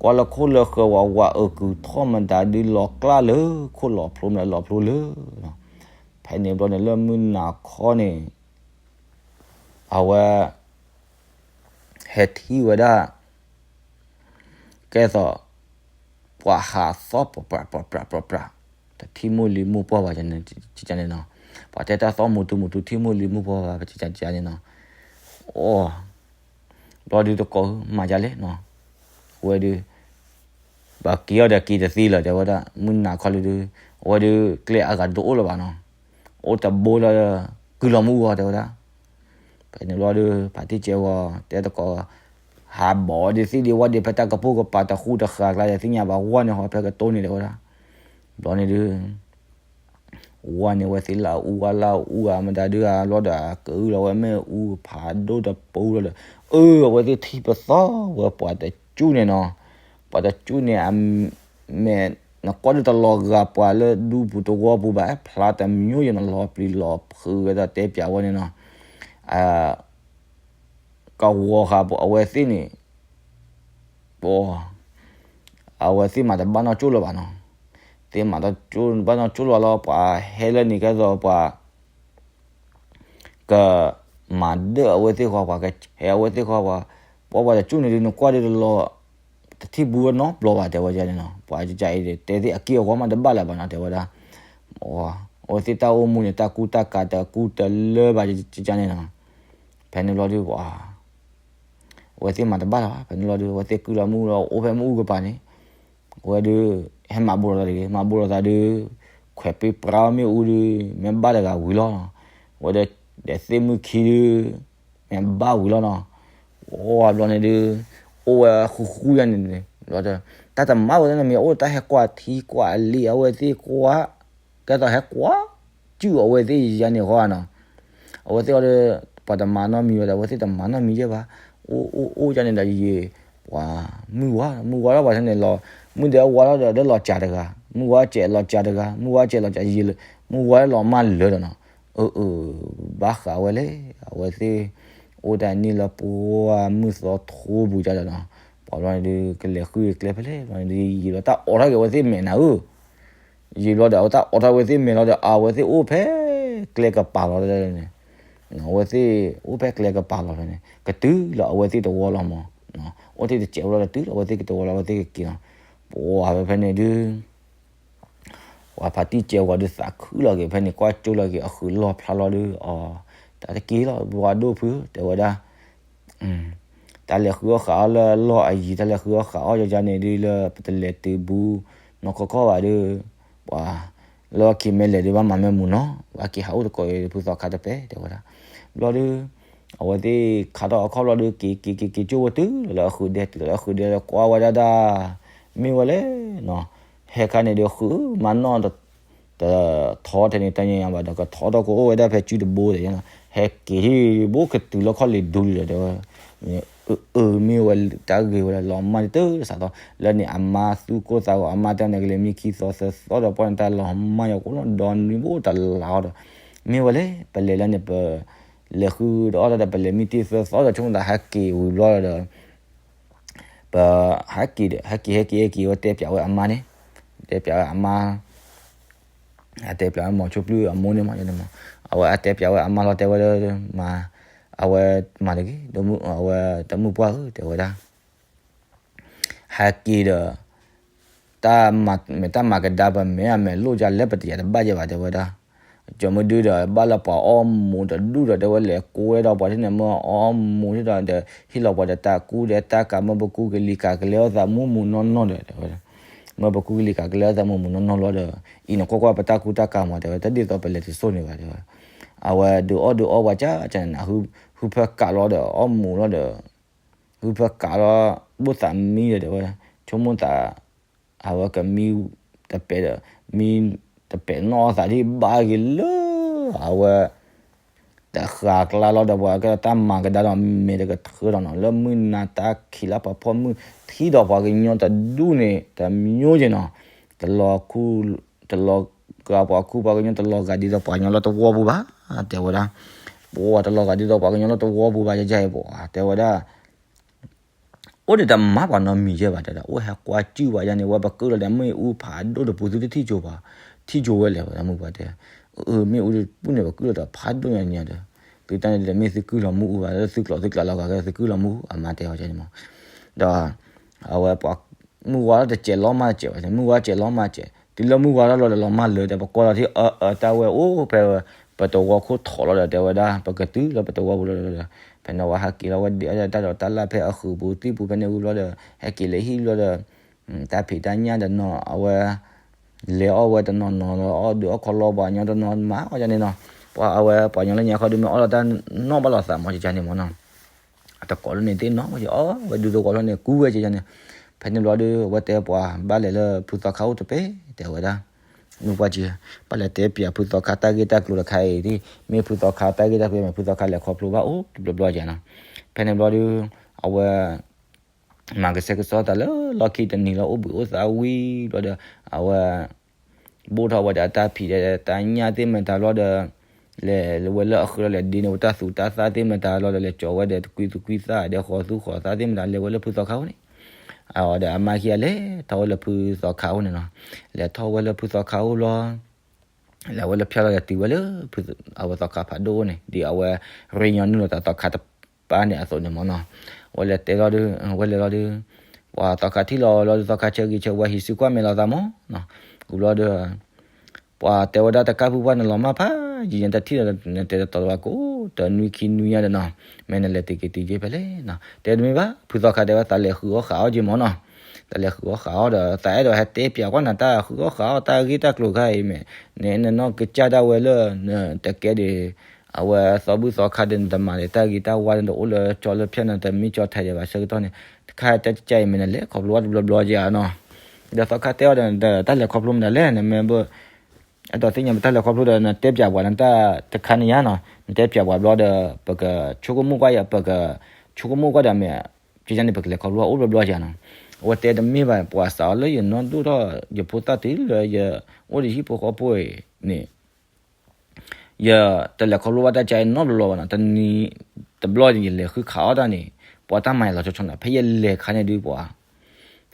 ကွၢ်လၢခိၣ်လၢဃၢၤဝးဝးအုးကုၤထီၣ်မတၤဒုးလီၤကျၢ်လၢ ခိၣ်လီၤဖျိမတၤလီၤဖျိလၢ ဖဲန့ၣ်ဘျီန့ၣ်လၢမုၢ်နၤခီန့ၣ် အဝဲ ဟဲထံၣ်ဝဲဒၣ် ကဲသိး ပှၤဟးသီၣ်ပြးပြးပြးပြးပြးပြး, တထံၣ်မိၢ်လံၤမိၢ်ပှၢ်ဘၣ်န့ၣ်နီၤ, ပှၤတဲတၢ်သီၣ်မူတူမူတူ ထံၣ်မိၢ်လံၤမိၢ်ပှၢ်ဘၣ်န့ၣ်နီၤ, အိ ဘျီဒုးတကိးမၤဒ်လဲၣ်နီၤ, အဝဲဒုး ပှၤက့ၤအီၤဒီးက့ၤတသ့လၢၤ တဲဝဲဒၣ်, မုၢ်နၤခီလံဒုး အဝဲဒုးကျဲအဂၤတအိၣ်လၢၤဘၣ်နီၤ, အိၣ်တဘိလၢ ကုၢ်လီၤမုၢ်ဂီၤ တဲဝဲဒၣ်, ဖဲန့ၣ်ဘျီဒုး ဖါတံၢ်ကဲဂီၤ တဲတကိး ဟးဘီၣ်ဒံးသ့ၣ်ဒံးဝဲဒံး ဖဲတၢ်ကပိာ်ကပၤတဃူတဃာ်ကျါ ယသ့ၣ်ညါဘၣ် ဝဲန့ၣ်ဟီ ဖဲကတိၢ်န့ၣ် တဲဝဲဒၣ်. ဘျီန့ၣ်ဒုး ဝဲန့ၣ် ဝဲသ့ၣ်လၢအအူဝဲလၢအအူအမတၤဒုး အဘျီဒီး အကအုလီၤဝဲမ့ၣ်အူဖးဒိၣ်တပူၤလီၤဒီး အၢ အဝဲသ့ၣ်ထံၣ်ပသီဝဲပှၤတကၠူၣ်န့ၣ်နီၤ. ပှၤတကၠူၣ်န့ၣ် အမဲာ် နကွၢ်ဒုးတလီၤဂာ်ပှၤလၢဒူပူၤတဝီပူၤဘၣ် ဖျါတမံၤယဲၢ်နီၤ လီၤပျံၤလီၤဖုးဝဲဒၣ်တဲပၠးဝဲန့ၣ်နီၤ. အ ကဝီၤဃာ်အဝဲသ့ၣ်န့ၣ် ပ အဝဲသ့ၣ်မၤတဘၣ်နီၢ်ကၠိၣ်လၢၤဘၣ်နီၤ. သ့ၣ်မၤတဘၣ်နီၢ်ကၠိၣ်လၢၤလီၤ ပှၤဟဲလၢန့ၣ်ကဲသိးပှၤ ကမၤဒၢၣ်အဝဲသ့ၣ်ဃီ ပှၤကဆဲးအဝဲသ့ၣ်ဃီ ပှၤ ပှၤတကၠူၣ်န့ၣ်ဒုး နကွၢ်ဒုးတလီၤ တထံၣ်ဘူးဝဲနီတဘျီဘၣ် တဲဝဲဒ်န့ၣ်နီၤ. ပှၤကကးအံၤ တဲသ့ၣ်အက့ၢ်အဂီၤမးတဘၣ်လၢၤဘၣ်နီၤ တဲဝဲဒၣ်. အဝဲသ့ၣ်တၢ်အိၣ်မူန့ၣ် တၢ်ကူတၢ်ကၤတကူတလၢဘၣ်ကကန့ၣ်နီၤ. ဖဲန့ၣ်ဘျီဒုးပှၤ အဝဲသ့ၣ်မၤတဘၣ်လၢၤဘၣ် ဖဲန့ၣ်လီၤဒုး အဝဲသ့ၣ်ကုၢ်လီၤမ့ၣ်အူလီၤ အိၣ်ဖဲမ့ၣ်အူကပၤန့ၣ် အဝဲဒုး ဟဲမၤဘူးလိာ်သးတဂ့ၤ မၤဘူးလိာ်သးဒုး ခွဲးပ့ပြါမ့ၣ်အူဒုး မ့ၢ်ဘၣ်တဂၤဝံၤလီၤနီၤ. အဝဲဒၣ် ဒီးသ့ၣ်မုၣ်ခံဒုး မ့ၢ်ဘၣ်ဝံၤလီၤနီၤ. အိၣ်ဘျီန့ၣ်ဒုး အိၣ်ဝဲဃူဃူယါန့ၣ် ဘျီဒီး တၢ်တမၤဝဲသ့ၣ်န့ၣ်မ့ၢ် အိၣ်တၢ်ဟဲကွၢ်ထံကွၢ်လံာ်အဝဲသ့ၣ်ကွၢ် ကဲသိးဟဲကွၢ် စုၣ်အဝဲသ့ၣ်ယါန့ၣ်ဃီနီၤ. အဝဲသ့ၣ်အီၤဒီး ပှၤတမၤနီတမံၤဝဲဒီး အဝဲသ့ၣ်တမၤနီတမံၤယဲၢ်ဘၣ်. အိၣ်အိၣ်အိၣ်ယါန့ၣ်ဒီးယံာ် ပှၤမုၢ်ဝါ မုၢ်ဝါထီၣ်ပှၤန့ၣ်လီၤ မုၢ်ဒဲးဝါထီၣ်ဒီး ဒဲးလီၤစှၤတဂၤ မုၢ်ဝါစဲးလီၤစှၤတဂၤ မုၢ်ဝါစဲးလီၤစှၤယံာ်လၢ မုၢ်ဝါလီၤမၢ်လၢာ်ဒီးနီၤ. အၢ အၢ ဘၣ်ဃးဝဲလဲၣ် အဝဲသ့ၣ် အိၣ်တၢ်နံၣ်လၢပှၢ်မုၢ်သီထိပူၤကဒီးနီၤ. ပှၤဘျီန့ၣ်ဒုး ကလဲၤဃုကျဲဖဲလဲၣ် ဘျီန့ၣ်ဒုး ယံာ်လီၤတၢ်အိးထီၣ်က့ၤအဝဲသ့ၣ်မဲာ်နၤဧၢ ယံာ်ဘျီဒီး အဝဲတၢ်အိးထီၣ်ဝဲသ့ၣ်မဲာ်လီၤဒီး အဝဲသ့ၣ်အိၣ်ဖဲကျဲကပၤလီၤန့ၣ် အဝဲသ့ၣ်အိၣ်ဖဲကျဲကပၤလီၤဖဲန့ၣ် ကတုၤလီၤအဝဲသ့ၣ်တဝီလီၤမး. အိၣ်တ့ၢ်တစဲးဖိလီၤဒီး တုၤလီၤအဝဲသ့ၣ်ကတဝီလီၤ အဝဲသ့ၣ်ကက့ၤလီၤ. ပှၤဖဲဖဲန့ၣ်ဒုး ပှၤဖါတံၢ်စဲးဝၤဒုးသးခုလီၤက့ၤဖဲန့ၣ် ကွၢ်ကၠိလီၤက့ၤ အဃုာ်လီၢ်ဖျါလီၤဒုး အီၤ တၢ်တက့ၤလီၤ ပှၤဒိၣ်ဖု တဲဝဲဒၣ် တၢ်လဲၤဃုအီၣ်ဃးအီၣ်လၢလီၢ်အယံၤ တၢ်လဲၤဃုအီၣ်ဃးအီၣ်ယါန့ၣ်ဒုး လၢပတလဲၤတုၤဘူး နီၢ်ခီခီဘၣ်ဒုး ပှၤ လၢခံမ့ၢ်လဲၤဒုး ဘၣ်မၤမ့ၢ်မူနီၤ ဘၣ်က့ၤဟးအိၣ်သကိးအံၤ ဖုသီခါတပဲ တဲဝဲဒၣ်. ဘျီဒုး အဝဲသ့ၣ်ခးထီၣ်အခီၣ်ဘျီဒုး က့ၤက့ၤက့ၤက့ၤ ကၠိဝဲတုၤလီၤလၢအဃုာ်ဒဲ တုၤလီၤလၢအဃုာ်ဒဲလၢကွၢ်ဝဲဒၣ်ဒၣ် မ့ၢ်ဝဲလဲၣ်နီၤ. ဟဲခါန့ၣ်ဒုး ဃုမၤနီၣ် တထီထဲန့ၣ် တညီညီဘၣ်ဒီး ကထီထီၣ်ကအိၣ်ဝဲဒၣ်ဖဲစုတဘိဒီး ဟဲက့ၤထံၣ်ဘိကတုၤလၢခီၣ်လံၤဒူလံဒီး တဲဝဲ အၢ မ့ၢ်ဝဲတၢ်ဂ့ၤဝဲလီၤမၢ်တစးသီ လၢန့ၣ်အမါသူၣ်ကိၢ်သးဂီၤ အမါတဲန့ၣ်ကလဲၤမံခံသီသၢသီဒီး ပှၢ်န့ၣ်တၢ်လီၤမၢ်ယီၤကိးနီၢ်ဒီနွံဘိတလးအီၤဒီး မ့ၢ်ဝဲလဲၣ် ပလဲၤလၢန့ၣ် ပလဲၤဃုဒီးအီၣ်ဒီး ပလဲၤမံတ့ၢ်သၢသီဒီး ဆိကမိၣ်သးဟဲက့ၤဝံၤဘျီဒီး ပဟဲက့ၤဒီး ဟဲက့ၤ ဟဲက့ၤ ဟဲက့ၤ ဟဲက့ၤ ဝဲတဲပၠးဝဲအမါန့ၣ် တဲပၠးဝဲအမါ အတဲပၠးဝဲမီၤဆိပျုၢ်အမိၢ်န့ၣ်မး ယန့ၣ်မး အဝဲအတဲပၠးဝဲအမါလီၤ တဲဝဲဒၣ် မၤ အဝဲမၤတဂ့ၤ အဝဲတမုၢ်ပှၢ်ဧၢ တဲဝဲဒၣ် ဟဲက့ၤဒီး တၢ်မဲာ်တၢ်မၤကဒါပမဲာ်အမဲာ်လိၣ်ယါလၢပတယၤတဘၣ်ယဲၢ်ဘၣ် တဲဝဲဒၣ် ကၠီၤမုၢ်ဒုဒီး ဘၣ်လၢပှၤအီၣ်မူးတဒူၣ်ဒီး တဲဝဲလဲၤကိးဝဲဒီးပှၤထံၣ်န့ၣ် မ့ၢ်အီၣ်မူးထံၣ်ဒီး ဟ့ၣ်လီၤပှၤဒီးတၢ်ကူၣ်ဒီးတၢ်ကၤ မ့ၢ်ပကူကလံၤကၤကလဲအီၣ်သးမူးမူးနီၢ်နီၢ်ဒီး တဲဝဲ မ့ၢ်ပကူကလံၤကၤကလဲအီၣ်သးမူးမူးနီၢ်နီၢ်လီၤဒီး အံၤနကွၢ်ကွၢ်ပတၢ်ကူတၢ်ကၤမး တဲဝဲ တဒ်သိးပလဲၤတစိၢ်န့ၣ်ဘၣ် တဲဝဲ အဝဲဒုးအီၣ်ဒုးအီပှၤကၢ်ကၢ်န့ၣ် ဟုဖၢကးလီၤဒီး အီၣ်မူးလီၤဒီး ဟုဖၢကးလီၤ ဘိၣ်သးမံဒီး တဲဝဲ ဆိကမိၣ်သး အဝဲကမံတပဲာ်ဒီး မံတပဲာ်နီၢ်သးဒ်ဘၣ်ဂ့ၤလၢ အဝဲ တဃာ်ကျါလီၤဒီး ပှၤကဲတၢ်မၤကဒါဒီး မဲာ်တကထၢဒီးနီၤ လၢမုၢ်နၤတၢ်ခံးလၢပှၤဖီၣ်မုၢ်ထံဒီးပှၤကညီတဒူၣ်န့ၣ် တမံၤယဲၢ်နီၤ တလီၤခူ တလီၤဂာ်ပှၤခူပှၤကညီ တလီၤဂာ်ဒ်သိးပှၤကညီလၢတဝီပူၤဘၣ် တဲဝဲဒၣ် ပှၤတလီၤဂာ်ဒ်သိးပှၤကညီလၢတဝီပူၤဘၣ် ယဲၢ်ယဲၢ်ပှၤ တဲဝဲဒၣ် အိၣ်ဒံးတမၤပှၤနီတမံၤယဲၢ်ဘၣ် တဲဝဲဒၣ် အိၣ်ဟဲကွၢ်စုၣ်ဘၣ်ယါန့ၣ် ဝဲပကၢၢ်လီၤဒီး မ့ၣ်အူဖးဒိၣ်တပူၤ သုတထံၣ်ကၠိပှၤ ထံၣ်ကၠိဝဲလဲၣ် ဝဲဒၣ်မုၢ်ပှၢ်တဲ အၢ မ့ၣ်အူတပူၤန့ၣ် ပကၢၢ်လီၤဒီးဖးဒိၣ်ညါညါဒီး သုတၢ်န့ၣ်ဒီး မ့ၢ်သုကုၢ်လီၤမ့ၣ်အူဘၣ် လၢသုကျိးသုကျးလီၤဂာ်ကဲ သုကုၢ်လီၤမ့ၣ်အူ အမါတဲအီၤန့ၣ်မး ဒီး အဝဲပှၤ မုၢ်ဝါတစဲးလီၤမၢ်တစဲးဘၣ် မုၢ်ဝါစဲးလီၤမၢ်တစဲး တုၤလၢမုၢ်ဝါထီၣ်လီၤဒီးလီၤမၢ်လၢာ်ဒီး ပကွၢ်လီၤထံၣ်အၢ အၢ တၢ်ဝဲအိၣ်ဖဲ ပတဝီခိၣ်ထီၣ်လီၤဒီး တဲဝဲဒၣ် ပကတုၤလၢပတဝီပူၤလီၤဒီး ဖဲန့ၣ်ဝဲဟဲက့ၤလီၤဝဲဒၣ်အတၢ်ဒိးတၢ်လၢ်ဖဲအဃုာ်ပူၤသံၣ်ပူၤဖဲန့ၣ်ဝံၤဘျီဒီး ဟဲက့ၤလၢဟံၣ်ဘျီဒီး တၢ်ဖံးတၢ်ညၣ်ဒီးနီၤ အဝဲ လဲၤအီၣ်ဝဲတနီၤနီၤလီၤ အီၣ်ဒုးအီၣ်ခီလီပှၤကညီတနီၤမၤအီၣ်ယါန့ၣ်နီၤ ပှၤအဝဲပှၤကညီလၢညါခီဒုးမ့ၢ်အီၣ်လီၤတၢ်နီၣ်ဘၣ်လိာ်သးမး ယန့ၣ်မးနီၤ တကိးလၢန့ၣ်သ့ၣ်နီၣ်ဝဲက့ၤ အီၣ်ဝဲဒုးတကိးလၢန့ၣ် ကူဝဲက့ၤယါန့ၣ်. ဖဲန့ၣ်ဘျီဒီး အဝဲတဲပှၤဘၣ်လဲၤလၢဖုသီခါအိၣ်တပဲ တဲဝဲဒၣ်, မုၢ်ပှၢ်က့ၤ ဘၣ်လဲၤတဲပၠးဖုသီခါတၢ်ဂ့ၢ်တၢ်ကျိၤတခါအံၤဒ် မ့ၢ်ဖုသီခါတၢ်ဂ့ၢ်တၢ်ကျိၤ မ့ၢ်ဖုသီခါလဲၤခီဖျိဘၣ်အိၣ်တဘျီဘျီက့ၤနီၤ. ဖဲန့ၣ်ဘျီဒီး အဝဲ မၤကဆှဲကဆှီသးလၢလီၢ်ခံတနံၤလီၤ အိၣ်ဘှံးအိၣ်သါဝံၤဘျီဒီး အဝဲ ဘိၣ်ထီၣ်ဝဲဒီးအတၢ်ဖံးဒီးတၢ်ညၣ်သ့ၣ်မတၤဘျီဒီး လဲၤဝဲလၢအဃုာ်လီၤ လဲၤဒ့န့ၢ်ဝဲတၢ်သူတၢ်သၣ်သ့ၣ်မတၤဘျီဒီး လဲၤကၠီၤဝဲဒီးတကွံသူကွံသၣ်ဒီးဃီၤသူဃီၤသၣ်သ့ၣ်မတၤ လဲၤဝဲလၢဖုသီခါအိၣ်န့ၣ်. အဒီးအမါခံဂၤလဲၤထီၣ်ဝဲလၢဖုသီခါအိၣ်န့ၣ်နီၤ. လဲၤထီၣ်ဝဲလၢဖုသီခါအိၣ်ဘျီ လဲၤဝဲလၢဖၠၣ်လီၤဒီးတုၤဝဲလၢ အဝဲသီခါဖးဒိၣ်အိၣ်န့ၣ် ဒ်အဝဲ ရ့ညီနုာ်လီၤသးသီခါတပၤန့ၣ်အသိးန့ၣ်မ့ၢ်နီၤ. အဝဲလဲၤတဲလီၤဒီး ဝဲလဲၤလီၤဒီး ပှၤသီခါထံၣ်လီၤလီၤဒီး သီခါဆၢဂ့ၤဆၢဝါ ဟံးစုကွၢ်မဲာ်လီၤသးမ့ၢ်နီၤ. ဝံၤဘျီဒီး ပှၤတဲဝဲဒၣ်တကၢ်ဖုပှၢ်နလီၤမၢ်ဖးယံာ်ညါ တထံၣ်လီၤ နတဲတတီၤလၢၤဘၣ်ကိး တနွံခံနွံညါဒီးနီၤ, မ့ၢ်နလဲၤတက့ၤတုၤက့ၤဖဲလဲၣ်နီၤ. တဲတမ့ၢ်ဘၣ် ဖုသီခါတဲဝဲ သးလဲၤဃုအီၣ်ဃုအီၣ်က့ၤမ့ၢ်နီၤ. သးလဲၤဃုအီၣ်ဃုအီၣ်ဒီး သးအဲၣ်ဒိးဟဲတဲပၠးကွၢ်နၤတၢ်ဃုအီၣ်ဃုအီၣ်တၢ်ဂ့ၢ်တၢ်ကျိၤခါအံၤမ့ၢ် နအဲၣ်နနီၢ်ကစၢ်ဒၣ်ဝဲလၢ နတကဲဒံး အဝဲသီဘူၣ်သီခါဒီး နတမၤဒီးတၢ်ဂ့ၤတၢ်ဝါဒီး နတအိၣ်လၢကၠီလၢဖၠၣ် နတမ့ၢ်ကၠီထဲးဒံးဘၣ်ဆၢကတီၢ်န့ၣ် တခါတၢ်ကစၢ်အံၤမ့ၢ် နလဲၤခီဖျိဝဲတဘျီဘျီက့ၤနီၤ. ဒီးသီခါတဲအီၤဒီး တၢ်လဲၤခီဖျိမတၤလဲၣ် နမ့ၢ်ဘၣ် အဲၣ်ဒိးသ့ၣ်ညါပတၢ်လဲၤခီဖျိဒီး နတဲပၠးပှၤနတၢ်တခါန့ၣ်ယါနီၤ. နတဲပၠးပှၤဘျီဒီး ပကဆိကမိၣ်ကွၢ်ယၤ ပကဆိကမိၣ်ကွၢ်ဒီးမ့ၢ် ကန့ၣ် ပကလဲၤခီဖျိအိၣ်ဘျီဘျီက့ၤနီၤ. အဝဲတဲတမ့ၢ်ဘၣ် ပှၤစးအီၤလၢယနီၢ်ဒိၣ်ထီၣ် ယဖိသၣ်တုၤလၢယအိၣ်ဒီးဟံၣ်ဖိဃီဖိအံၤန့ၣ် ယတလဲၤခီဖျိဘၣ်တၢ်ကါအံၤနီတဘျီဘၣ်နီၤ. တနံၤတဘျီန့ၣ် ယလဲၤဃုခးအီၣ်တၢ်န့ၣ် ပှၤတၢ်မၤယၤလီၤဆီဆီနီၤ. ဖဲယလဲၤခါန့ၣ်ဒုးပှၤ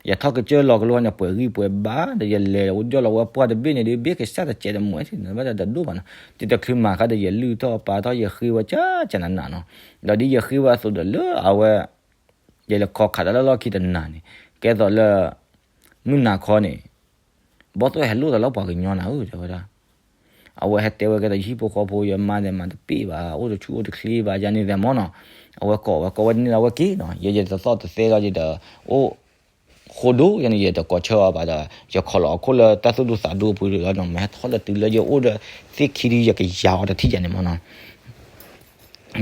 ယထီၣ်ကစၢၢ်လီၤကလိန့ၣ် ပှဲၤဂံၢ်ပှဲၤဘါဒီး ယလဲၤအိၣ်ဒီးလီၤဝဲပှၢ်တဘ့ၣ်န့ၣ်ဒုး ဘ့ၣ်ကစၢ်တစဲးတမူးထံၣ်န့ၣ်ဘၣ်ဒီးတဒိၣ်ဘၣ်နီၤ. တံၤတချုးမၤခါဒီး ယလုၢ်ထီၣ်ပာ်ထီၣ် ယဃ့ဝဲကၢကၢနးနးနီၤ. ဒီးဒ်ယဃ့ဝဲအသိးဒီးလၢအဝဲ ယလဲၤခီခးတၢ်လၢလီၢ်ခံတနၤန့ၣ် ကဲသိးလၢ မုၢ်နၤခီန့ၣ် ဘီၣ်သိၣ်ဟဲလိၣ်သးလၢပှၤကညီနၤဧၢ တဲဝဲဒၣ်. အဝဲဟဲတဲဝဲကဲသိး ယဟံၣ်ဖိဃီဖိ ယမါန့ၣ်မၤတပ့ၢ်ဘၣ် အိၣ်တဆူၣ်အိၣ်တချ့ဘၣ် ယၤန့ၣ်သဲးမ့ၢ်နီၤ. အဝဲကိးဝဲ ကိးဝဲတန့ၢ်လၢအဝဲက့ၤနီၤ. ယဲယတသီၣ်တသဲလီၤ ယတအိၣ်ဃိဒိၣ် ယၤန့ၣ် ယတကိးဆၢအီၤဘၣ်ဒီး ယခီၣ်လီၤအခိၣ်လၢတၢ်သူၣ်ဒူသးဒူအပူၤလီၤနီၤ. မ့ၢ်ဟဲထီၣ်လၢတုၤလၢယအိၣ်ဒီးသ့ၣ်ခံဒု ယကယၤအီၤတထံၣ်ယၤန့ၣ်မ့ၢ်နီ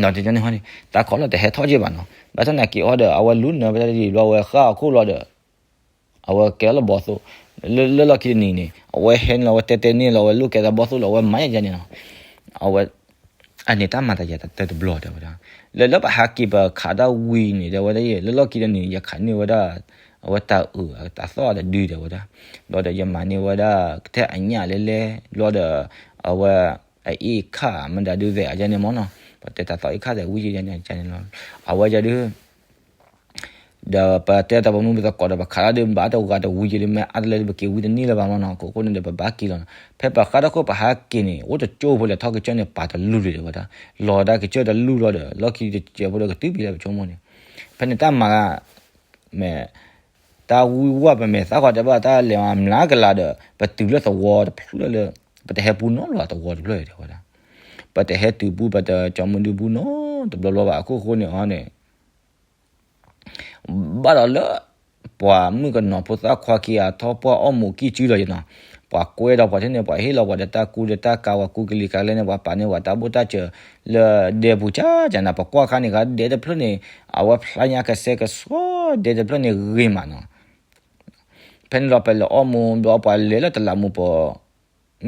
ၤ. ဒီးတန့ၣ်ဟီန့ၣ် တၢ်ခီၣ်လီၤတဟဲထီၣ်က့ၤဘၣ်နီၤ. ဘၣ်ဆၣ်သနာ်က့အီၤဒီး အဝဲလူၤနၢၤဝဲဒၣ်ဒ်ဘျီ အဝဲဃၣ်အခိၣ်လီၤဒီး အဝဲကဲလၢဘီၣ်သိၣ် လၢလီၢ်ခံတနံၤန့ၣ် အဝဲဟဲန့ၣ်လီၤ အဝဲတဲတဲန့ၣ်လီၤ အဝဲလိၣ်ကဲတၢ်ဘီၣ်သိၣ်လီၤ အဝဲမၤယၤယၤန့ၣ်နီၤ. အဝဲ အန့ၣ်တၢ်မၤတၢ်ယၤတၢ်တဘျီတဲဝဲဒၣ်. လၢလၢပဟးက့ၤပခးတၢ်ဝံၤန့ၣ် တဲဝဲဒၣ် လၢလီၢ်ခံတနံၤန့ၣ် ယခးန့ၢ်ဝဲဒၣ် အဝဲတၢ်အုးတၢ်သီၣ်တဒုတဲဝဲဒၣ်. ဘျီဒီးယမၤန့ၢ်ဝဲဒၣ် ကထဲအညၣ်လဲလဲ ဘျီဒီး အဝဲ အအ့ၣ်ခၣ်မတၤဒုးသဲးအယါန့ၣ်မ့ၢ်နီၤ. ပတဲတၢ်သီၣ်အ့ၣ်ခၣ်သဲးဝံၤယါန့ၣ်န့ၣ်လီၤ. အဝဲယၤဒုး ဒီးပတဲတၢ်ပမုၢ်ပသကိးဒီး ပခးတၢ်ဒုးဘၣ်တဂၤတဝံၤယါဒုး မ့ၢ်အါတလၢဒုး ပက့ၤဝံၤတန့ၢ်လၢၤဘၣ်မ့ၢ်နီၤ. အခိၣ်ဃိန့ၣ်ဒီး ပဘၣ်က့ၤလီၤနီၤ. ဖဲပဃၣ်တၢ်ခိၣ်ပဟးက့ၤန့ၣ် အိၣ်တကၠိဖိလဲၤထီၣ်ကစၢၢ်န့ၣ် ပာ်တလူၢ်လံတဲဝဲဒၣ်. လီၤဒၣ်ကစၢၢ်တလူၢ်လီၤဒီး လီၢ်ခံတစဲးဖိဒီးကတုၤပံၤလၢပဆိကမိၣ်န့ၣ် ဖဲန့ၣ်တၢ်မၤ မ့ၢ် တၢ်ဝံဝဲပမ့ၢ်သးဃီ တဲဘၣ်တၢ်လဲၤမၤမျးကလၤဒီး ပတုၤလၢသဝီတဖျၢၣ်လၢ ပတဟဲပူနီတဘျီသဝီတဖျၢၣ်တဲဝဲဒၣ်. ပတဟဲတုၤပူ ပတကၠီမုၢ်ဒုပူနီတဘျီဘျီဘၣ်. အခိၣ်ဃိန့ၣ်အီၤန့ၣ် ဘၣ်ဒီးလၢ ပှၤမုၣ်ကနီၤဖိသၣ်ခွါခံဂၤထီၣ်ပှၢ်အီၣ်မူးကံၢ်စုလီၤယနီၤ. ပှၤကွဲဒီးပှၤထဲန့ၣ် ပှၤဟ့ၣ်လီၤပှၤဒီးတၢ်ကူဒီးတၢ်ကၤ ပှၤကူကလံၤကၤကျဲန့ၣ် ပှၤပာ်န့ၢ်ပှၤတၢ်ဘိၣ်တၢ်စၢၤလၢဒဲပူၤကကနၤ ပကွၢ်ခါန့ၣ် ဒဲတဖျၢၣ်န့ၣ် အဝဲဖျါညါကဆှဲကဆှီ ဒဲတဖျၢၣ်န့ၣ်ဂ့ၤမးနီၤ. ဖဲန့ၣ်လီၤ ပလဲၤအီၣ်မူး ဘျီပှၤလဲၤလၢတလးမူးပ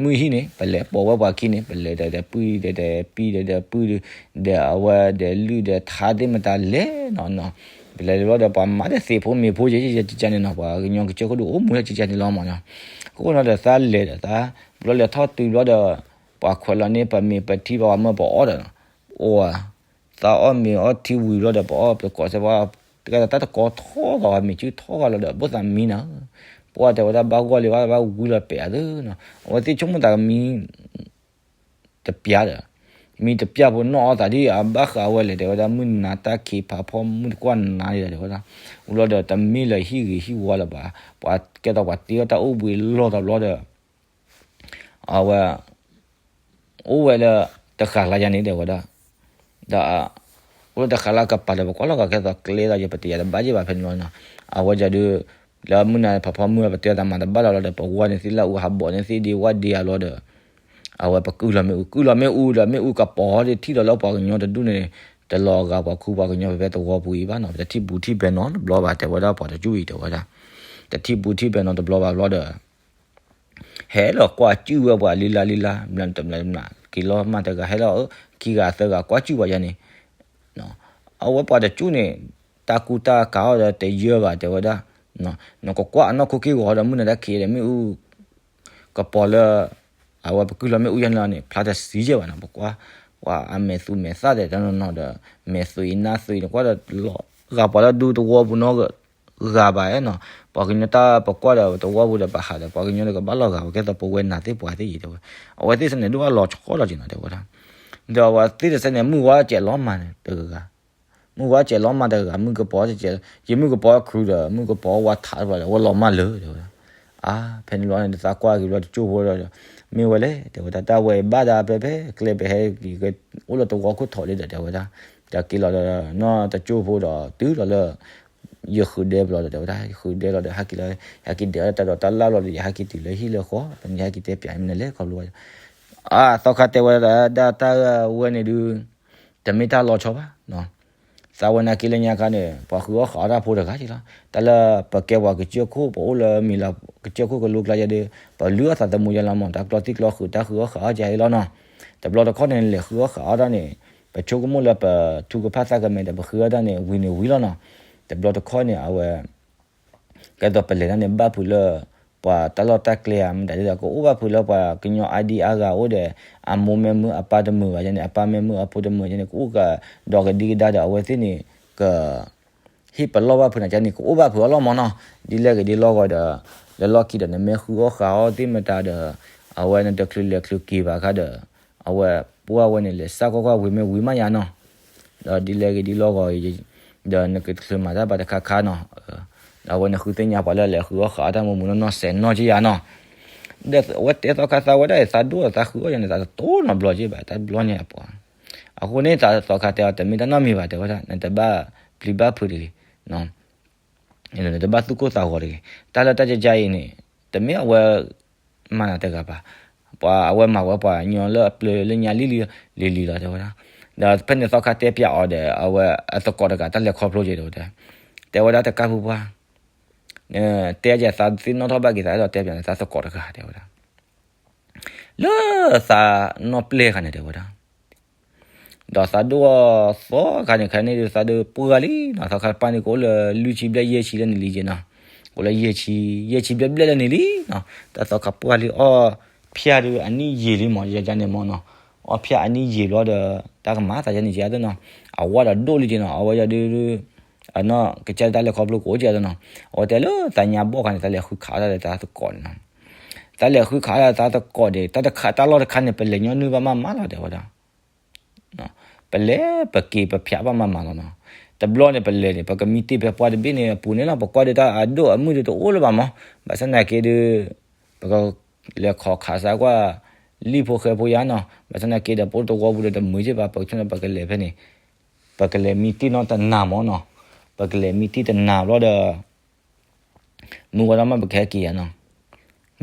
မုၢ်ဟံၣ်န့ၣ် ပလဲၤပိာ်ဝဲပှၤခံန့ၣ် ပလဲၤဒီးပံၢ်ဒီးပံၢ်ဒီးပံၢ်ဒီး ဒီးအဝဲဒီးလုၢ်ဒီးထါသ့ၣ်မတၤလဲၤနီၤနီၤ. ပလဲၤလီၤဒီးပှၤမၤဒီးသ့ၣ်ဖိမ့ၤဖိယဲယဲကကန့ၣ်နီၤ ပှၤကညီကစၢၢ်ခိၣ်ဒုးအိၣ်မူလၢကကန့ၣ်လီၤမးနီၤ. အဃိနီၤဒီးသးလဲၤဒီးသး ဘျီလဲၤထီၣ်တုၤဘျီဒီး ပှၤခွဲးလီၤန့ၢ်ပမ့ၤပထံပှၤမၢပအီၣ်ဒီး အိၣ် သးအီၣ်မ့ၤအီထံဝံၤဘျီဒီး ပအီၣ်ပကိးစဲပှၤ တၢ်တကိးထီၣ်ဂီၤမ့ၤစုထီၣ်ဂီၤလီၤဒီး ဘိၣ်သးမံနၤဧၢ. ပှၤတဲဝဲဒၣ်ဘၣ်ဂီၢ်လံ ဘၣ်ဝံလီၤပဲာ်အသးနီၤ. အဝဲသ့ၣ်ဆိကမိၣ်သးကမံ တပျၢ်ဒီး မံတပျၢ်ဖိနီၢ်အီၣ်သးဒ်အဘၣ်ဃးဝဲလဲၣ် တဲဝဲဒၣ်မုၢ်နၤတၢ်ခံးဖးဖီမုၢ်တကွၢ်နၤန့ၣ်ဒီး တဲဝဲဒၣ် ဝံၤလီၤဒီးတမ့ၢ်လၢဟံၣ်ဂ့ၤဟံၣ်ဝါလၢၤဘၣ် ပှၤကဲသိးပှၤတ့အီၣ်တၢ်အိၣ်ဘှံးလီၢ်တဘျီဒီး အဝဲ အိၣ်ဝဲလၢတဃာ်လၢယၤန့ၣ်တဲဝဲဒၣ် ဒီး အိၣ်လၢတဃာ်လၢကပၤဒီး ပကွၢ်လီၤက့ၤကဲသိးကျဲဒီး ယပတယၤတဘၣ်ယဲၢ်ဘၣ်ဖဲန့ၣ်လီၤနီၤ. အဝဲယၤဒုး လၢမုၢ်နၤဖးဖီမုၢ်ပတဲတၢ်မၤတဘၣ်လီၤလီၤဒီး ပဝါန့ၣ်သ့ၣ်လၢအူဟးဘီၣ်န့ၣ်သ့ၣ်ဒ့ဝါဒ့ယၤလီၤဒီး အဝဲပကုၢ်လီၤမ့ၣ်အူ ကုၢ်လီၤမ့ၣ်အူဒီးမ့ၣ်အူကပီၤဒ်ထံၣ်လီၤလၢပှၤကညီတဒူၣ်န့ၣ် တလီၤဂာ်ပှၤခူပှၤကညီဖဲသဝီပူၤအံၤဘၣ်နီၤ, တထံၣ်ဘူးထံၣ်ဘဲနီတဘျီဘၣ် တဲဝဲဒၣ်ပှၤတကၠူၣ်အံၤ တဲဝဲဒၣ်. တထံၣ်ဘူးထံၣ်ဘဲနီတဘျီဘၣ်ဘျီဒီး ဟဲလီၤကွၢ်စုၣ်ဝဲပှၤလံလါလံလါ ဘျီတဘျီဘျီ က့ၤလီၤမးတဂၤ ဟဲလီၤအၢ ခံဂၤသၢဂၤကွၢ်စုၣ်ပှၤယၤန့ၣ် အဝဲပှၤတကၠူၣ်န့ၣ် တၢ်ကူတၢ်ကၤအီၤဒီးတယၢဘၣ် တဲဝဲဒၣ်. နကကွၢ်အနီၢ်ခိက့ၢ်ဂီၤဒီး မုၢ်နၤတၢ်ခံးဒီး မ့ၣ်အူကပီၤလၢ အဝဲပကုၢ်လီၤမ့ၣ်အူယါန့ၣ်လီၤန့ၣ် ဖျါတစံးကဲဘၣ်နီၤ, ပကွၢ် ပှၤအမဲာ်သူမဲာ်သၣ်ဒီးတနီၤနီၤဒီး မဲာ်သွံးနါသွံးန့ၣ် ကွၢ်ဒီးလီၤဂာ်ပှၤလၢဒူသဝီပူၤနီတဂၤဘၣ်နီၤ. ပှၤကညီတၢ်ပကွၢ်ဒီးသဝီပူၤဒီးပဟးဒီး ပှၤကညီတကဘၣ်လီၤဂာ်ပှၤကဲသပှၢ်ဝဲနၤသ့ၣ်ပှၤသ့ၣ်အံၤ တဲဝဲ. အဝဲသ့ၣ်စဲန့ၣ်ဒိၣ်အလီၤဆီလီၤက့ၤနီၤ တဲဝဲဒၣ်. ဒီးအဝဲသ့ၣ်တစဲန့ၣ် မုၢ်ဝါစဲးလီၤမးန့ၣ်တဂၤ မုၢ်ဝါစဲးလီၤမးတဂၤ မုၢ်ကပီၤစဲး ယမုၢ်ကပီၤခရူဒီး မုၢ်ကပီၤဝါထးတဘျီဒီး အဝဲလီၤမးလၢာ် တဲဝဲဒၣ်. အါ ဖဲန့ၣ်လီၤန့ၣ် တသးကွၢ်က့ၤဘျီတကၠိၢ်ဖိဒီး မ့ၢ်ဝဲလဲၣ် တဲဝဲဒၣ် တၢ်ဝဲအံၤဘၣ်ဒၣ်ဖဲဖဲကျဲပဟဲက့ၤ အိၣ်လၢသဝီခိၣ်ထီးလံဒီး တဲဝဲဒၣ်. ဒီးက့ၤလီၤဒီး နီၢ်တကၠိၢ်ဖိဒီးတုၤလီၤလၢ ယဃုဒဲဘျီဒီး တဲဝဲဒၣ် ယဃုဒဲလီၤဒီး ဟဲက့ၤလီၤ ဟဲက့ၤဒဲးအီၤတၢ်ဒိးတၢ်လၣ်ဘျီဒီး ယဟဲက့ၤတုၤလၢဟံၣ်လၢဃီ ဖဲန့ၣ်ဟဲက့ၤတဲပၠးမနုၤလဲၣ်ခီဖျိ အါ သီခါတဲဝဲဒၣ် ဒၣ်တၢ်ဝဲန့ၣ်ဒုး တမ့ၢ်တၢ်လီၤဆီဘၣ် သးဝဲနာ်က့လၢညါခါန့ၣ် ပှၤဃုအီၣ်ဃုအီတၢ်ဖိတဂၤက့လီၤ. တၢ်လၢပကဲပှၤကစၢၢ်ခိၣ် ပအိၣ်လၢမံၤလၤကစၢၢ်ခိၣ်ကလိကျါယဲဒုး ပလုၢ်အီၣ်သးသမူယဲလီၤမး တၢ်ကျီသံၣ်ကျီဃုာ် တၢ်ဃုအီၣ်ဃုအီတၢ်ယဲလီၤနီၤ. တဘျီတခီၣ်န့ၣ် လဲၤဃုအီၣ်ဃုအီတၢ်န့ၣ် ပဆိကမိၣ်လၢပထူကဖၣ်သးကမဲာ်ဒီး ပဃုအီၣ်တၢ်န့ၣ် ဝံၤန့ၣ်ဝံၤလီၤနီၤ. တဘျီတခီၣ်န့ၣ် အဝဲ ကဲသိးပလဲၤတၢ်န့ၣ် ဘၣ်ဖုးလၢ ပှၤတၢ်လီၢ်တၢ်ကျဲဧါ မတၤဒ်သိး ကအိၣ်ဘၣ်ဖုးလၢပှၤကညီအါဒံအါဂၤအိၣ်ဒီး အမိၢ်မ့ၢ်မုာ်အပၢ်တမုာ်ဘၣ်ယဲန့ၣ် အပၢ်မ့ၢ်မုာ်အဖိတမုာ်ယဲန့ၣ် ကအိၣ်ကဒီးကဒံကဒါဒီး အဝဲသ့ၣ်န့ၣ် က ဟ့ၣ်ပလီၢ်ဘၣ်ဖုးနၤကန့ၣ် ကအိၣ်ဘၣ်ဖုးအလီၢ်မးနီၤ. ဒ်လဲၣ်ဂ့ၤဒ်လီၢ်ဂီၤဒီး လၢလီၢ်ခံဒီး နမ့ၢ်ဃုအီၣ်ဃုအီသ့ၣ်မတၤဒီး အဝဲနတချုးလဲၤချုးက့ၤဘၣ်ခါဒီး အဝဲပှၢ်ဝဲန့ၣ် လဲၤစၢ်ကွၢ်ကွၢ်ဝံၤမ့ၢ်ဝံၤမးယါနီၤ. ဒီးဒ်လဲၣ်ဂ့ၤဒ်လီၢ်ဂီၤ ဒီးနကချုးမၤတၢ်ဘၣ်တခါခါနီၤ. ဒီးအဝဲန့ၣ်ဃုသ့ၣ်ညါပှၤလၢလဲၤဃုအီၣ်ဃုအီတၢ်မုာ်မုာ်နီၢ်နီၢ်စဲးနီၢ်က့ယါနီၤ. ဒီးအဝဲတဲသီခါသးဝဲဒၣ်အံၤ သးဒိၣ်သးဃုအီၣ်ယါန့ၣ် သးတတိၢ်နီတဘျီက့ဘၣ် တၢ်တဘျီညါပှၤ. အဃိန့ၣ် သးသီခါတဲအီၤ တမ့ၢ်တၢ်နီတမံၤဘၣ် တဲဝဲဒၣ် နတဘၣ်ပျံၤဘၣ်ဖုးတဂ့ၤ နတဘၣ်သူၣ်ကိၢ်သးဂီၤတဂ့ၤ. တၢ်လၢတၢ်ကကါအံၤန့ၣ် တမ့ၢ်အဝဲမၤနၤတဂၤဘၣ်. ပှၤအဝဲမၤဝဲပှၤကညီလၢအပျၢၤလၢညါလံလံလံလီၤ တဲဝဲဒၣ်. ဒီးဖဲန့ၣ်သီခါတဲပၠးအီၤဒီး အဝဲအသကိးတဂၤတၢ်လဲၤခီဖျိက့ၤတဲဝဲဒၣ်. တဲဝဲဒၣ်တကးဖုပှၢ် တဲယၤသးသ့ၣ်နီၣ်ထီၣ်ဘၣ်က့ၤသးအဲၣ်ဒိးတဲပၠးန့ၣ် သးသကိးတဂၤတဲဝဲဒၣ် လၢသးနီၢ်ပျဲၢ်ခါန့ၣ်တဲဝဲဒၣ် ဒီးသးဒိၣ်သီခါန့ၣ် ခါန့ၣ်ဒုးသးဒုးပှၢ်လံနီၤ သီခါတပၢ်န့ၣ် ကအိၣ်လၢလွံၢ်ဆံဘျဲၣ်ယဲၢ်ဆံလၢန့ၣ်လံက့နီၤ, ကအိၣ်လၢယဲၢ်ဆံ ယဲၢ်ဆံဘျဲၣ်ဘျဲၣ်လၢန့ၣ်လံနီၤ, တၢ်သီခါပှၢ်လံအီၣ်ဖၠၣ်ဒုးအနံၣ်ယံာ်လံမး ယဲန့ၣ်မးနီၤ, အီၣ်ဖၠၣ်အနံၣ်ယံာ်ဘျီဒီး တၢ်ကမၤသးယဲန့ၣ်ကနီၤ, အဝါဒီးဒိၣ်လံက့နီၤ, အဝဲယဲဒုး အနီၢ်ကစၢ်တၢ်လဲၤခီဖျိကအိၣ်ကနီၤ, အဝဲတဲလၢသးညါဘီၣ်ခါန့ၣ် တၢ်လဲၤဃုခးတၢ်ဒီးတၢ်သကိးန့ၣ်နီၤ, တၢ်လဲၤဃုခးတၢ်သးသကိးဒီး တၢ်တခးတၢ်လီၢ်တခါန့ၣ် ပလဲၤညီနုၢ်ဘၣ်မးမးလီၤ တဲဝဲဒၣ် ပလဲၤပက့ၤပဖၠးဘၣ်မးမးလီၤနီၤ, တဘျီန့ၣ် ပလဲၤန့ၣ် ပကမံတ့ၢ်ဖဲပှၢ်တဘ့ၣ်န့ၣ်အပူၤန့ၣ်လီၤ, ပကွၢ်ဒုးတၢ်အဒိၣ်အမုၢ်ဒုးတအိၣ်လၢၤဘၣ်မး, ဘၣ်ဆၣ်သနာ်က့ဒုး ပကလဲၤခီၣ်ခးစၢ်ကွၢ် လံၣ်ဖိဃဲဖိယါနီၤ, ဘၣ်ဆၣ်သနာ်က့ဒီး ပအိၣ်တဝီပူၤဒီးတမုာ်က့ဘၣ်, ပကဆိကမိၣ်ပကလဲၤဖဲန့ၣ် ပကလဲၤမံတ့ၢ်နီတနၤမးနီၤ, ပကလဲၤမံတ့ၢ်တနၤဘျီဒီး မုၢ်ဝါထီၣ်မးပကဟဲက့ၤယါနီၤ,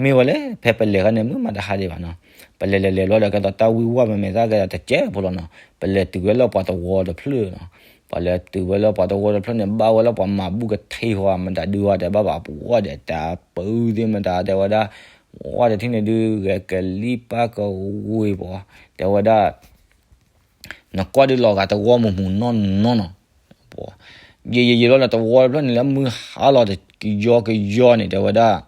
မ့ၢ်ဝဲလဲၣ် ဖဲပလဲၤခါန့ၣ် မုၢ်မးတဟါဒံးဘၣ်နီၤ, ပလဲၤလဲၤလဲၤဘျီဒီး ကဲသိးတၢ်ဝံဝါမဲာ်မဲာ်သၣ်ကဲဒီးတကဲဖိလီၤနီၤ, ပလဲၤတုၤဝဲလၢပှၤသဝီတဖျၢၣ်နီၤ, ပလဲၤတုၤဝဲလၢပှၤသဝီတဖျၢၣ်န့ၣ် ဘၣ်ဝဲလၢပှၤမၤဘူၣ်ကထံဃီ မတၤဒုးဝဲဒီး ဘၣ်ဘၣ်ပှၤဒီး တၢ်ပၢသ့ၣ်မတၤတဲဝဲဒၣ်, ဝဲတထံၣ်န့ၣ်ဒုး ဂဲၤကလံၣ်ပၢ်ကဝ့ၤပှၤ တဲဝဲဒၣ် နကွၢ်ဒုးလီၤဂာ်တဝီမုၢ်မုၢ်နီၢ်နီၢ်နီၤ, ယံာ်ယံာ်ယံာ်လီၤန့ၣ် တဝီတဖျၢၣ်န့ၣ်လၢမုၢ်ဟါလီၤကယီကယီန့ၣ် တဲဝဲဒၣ်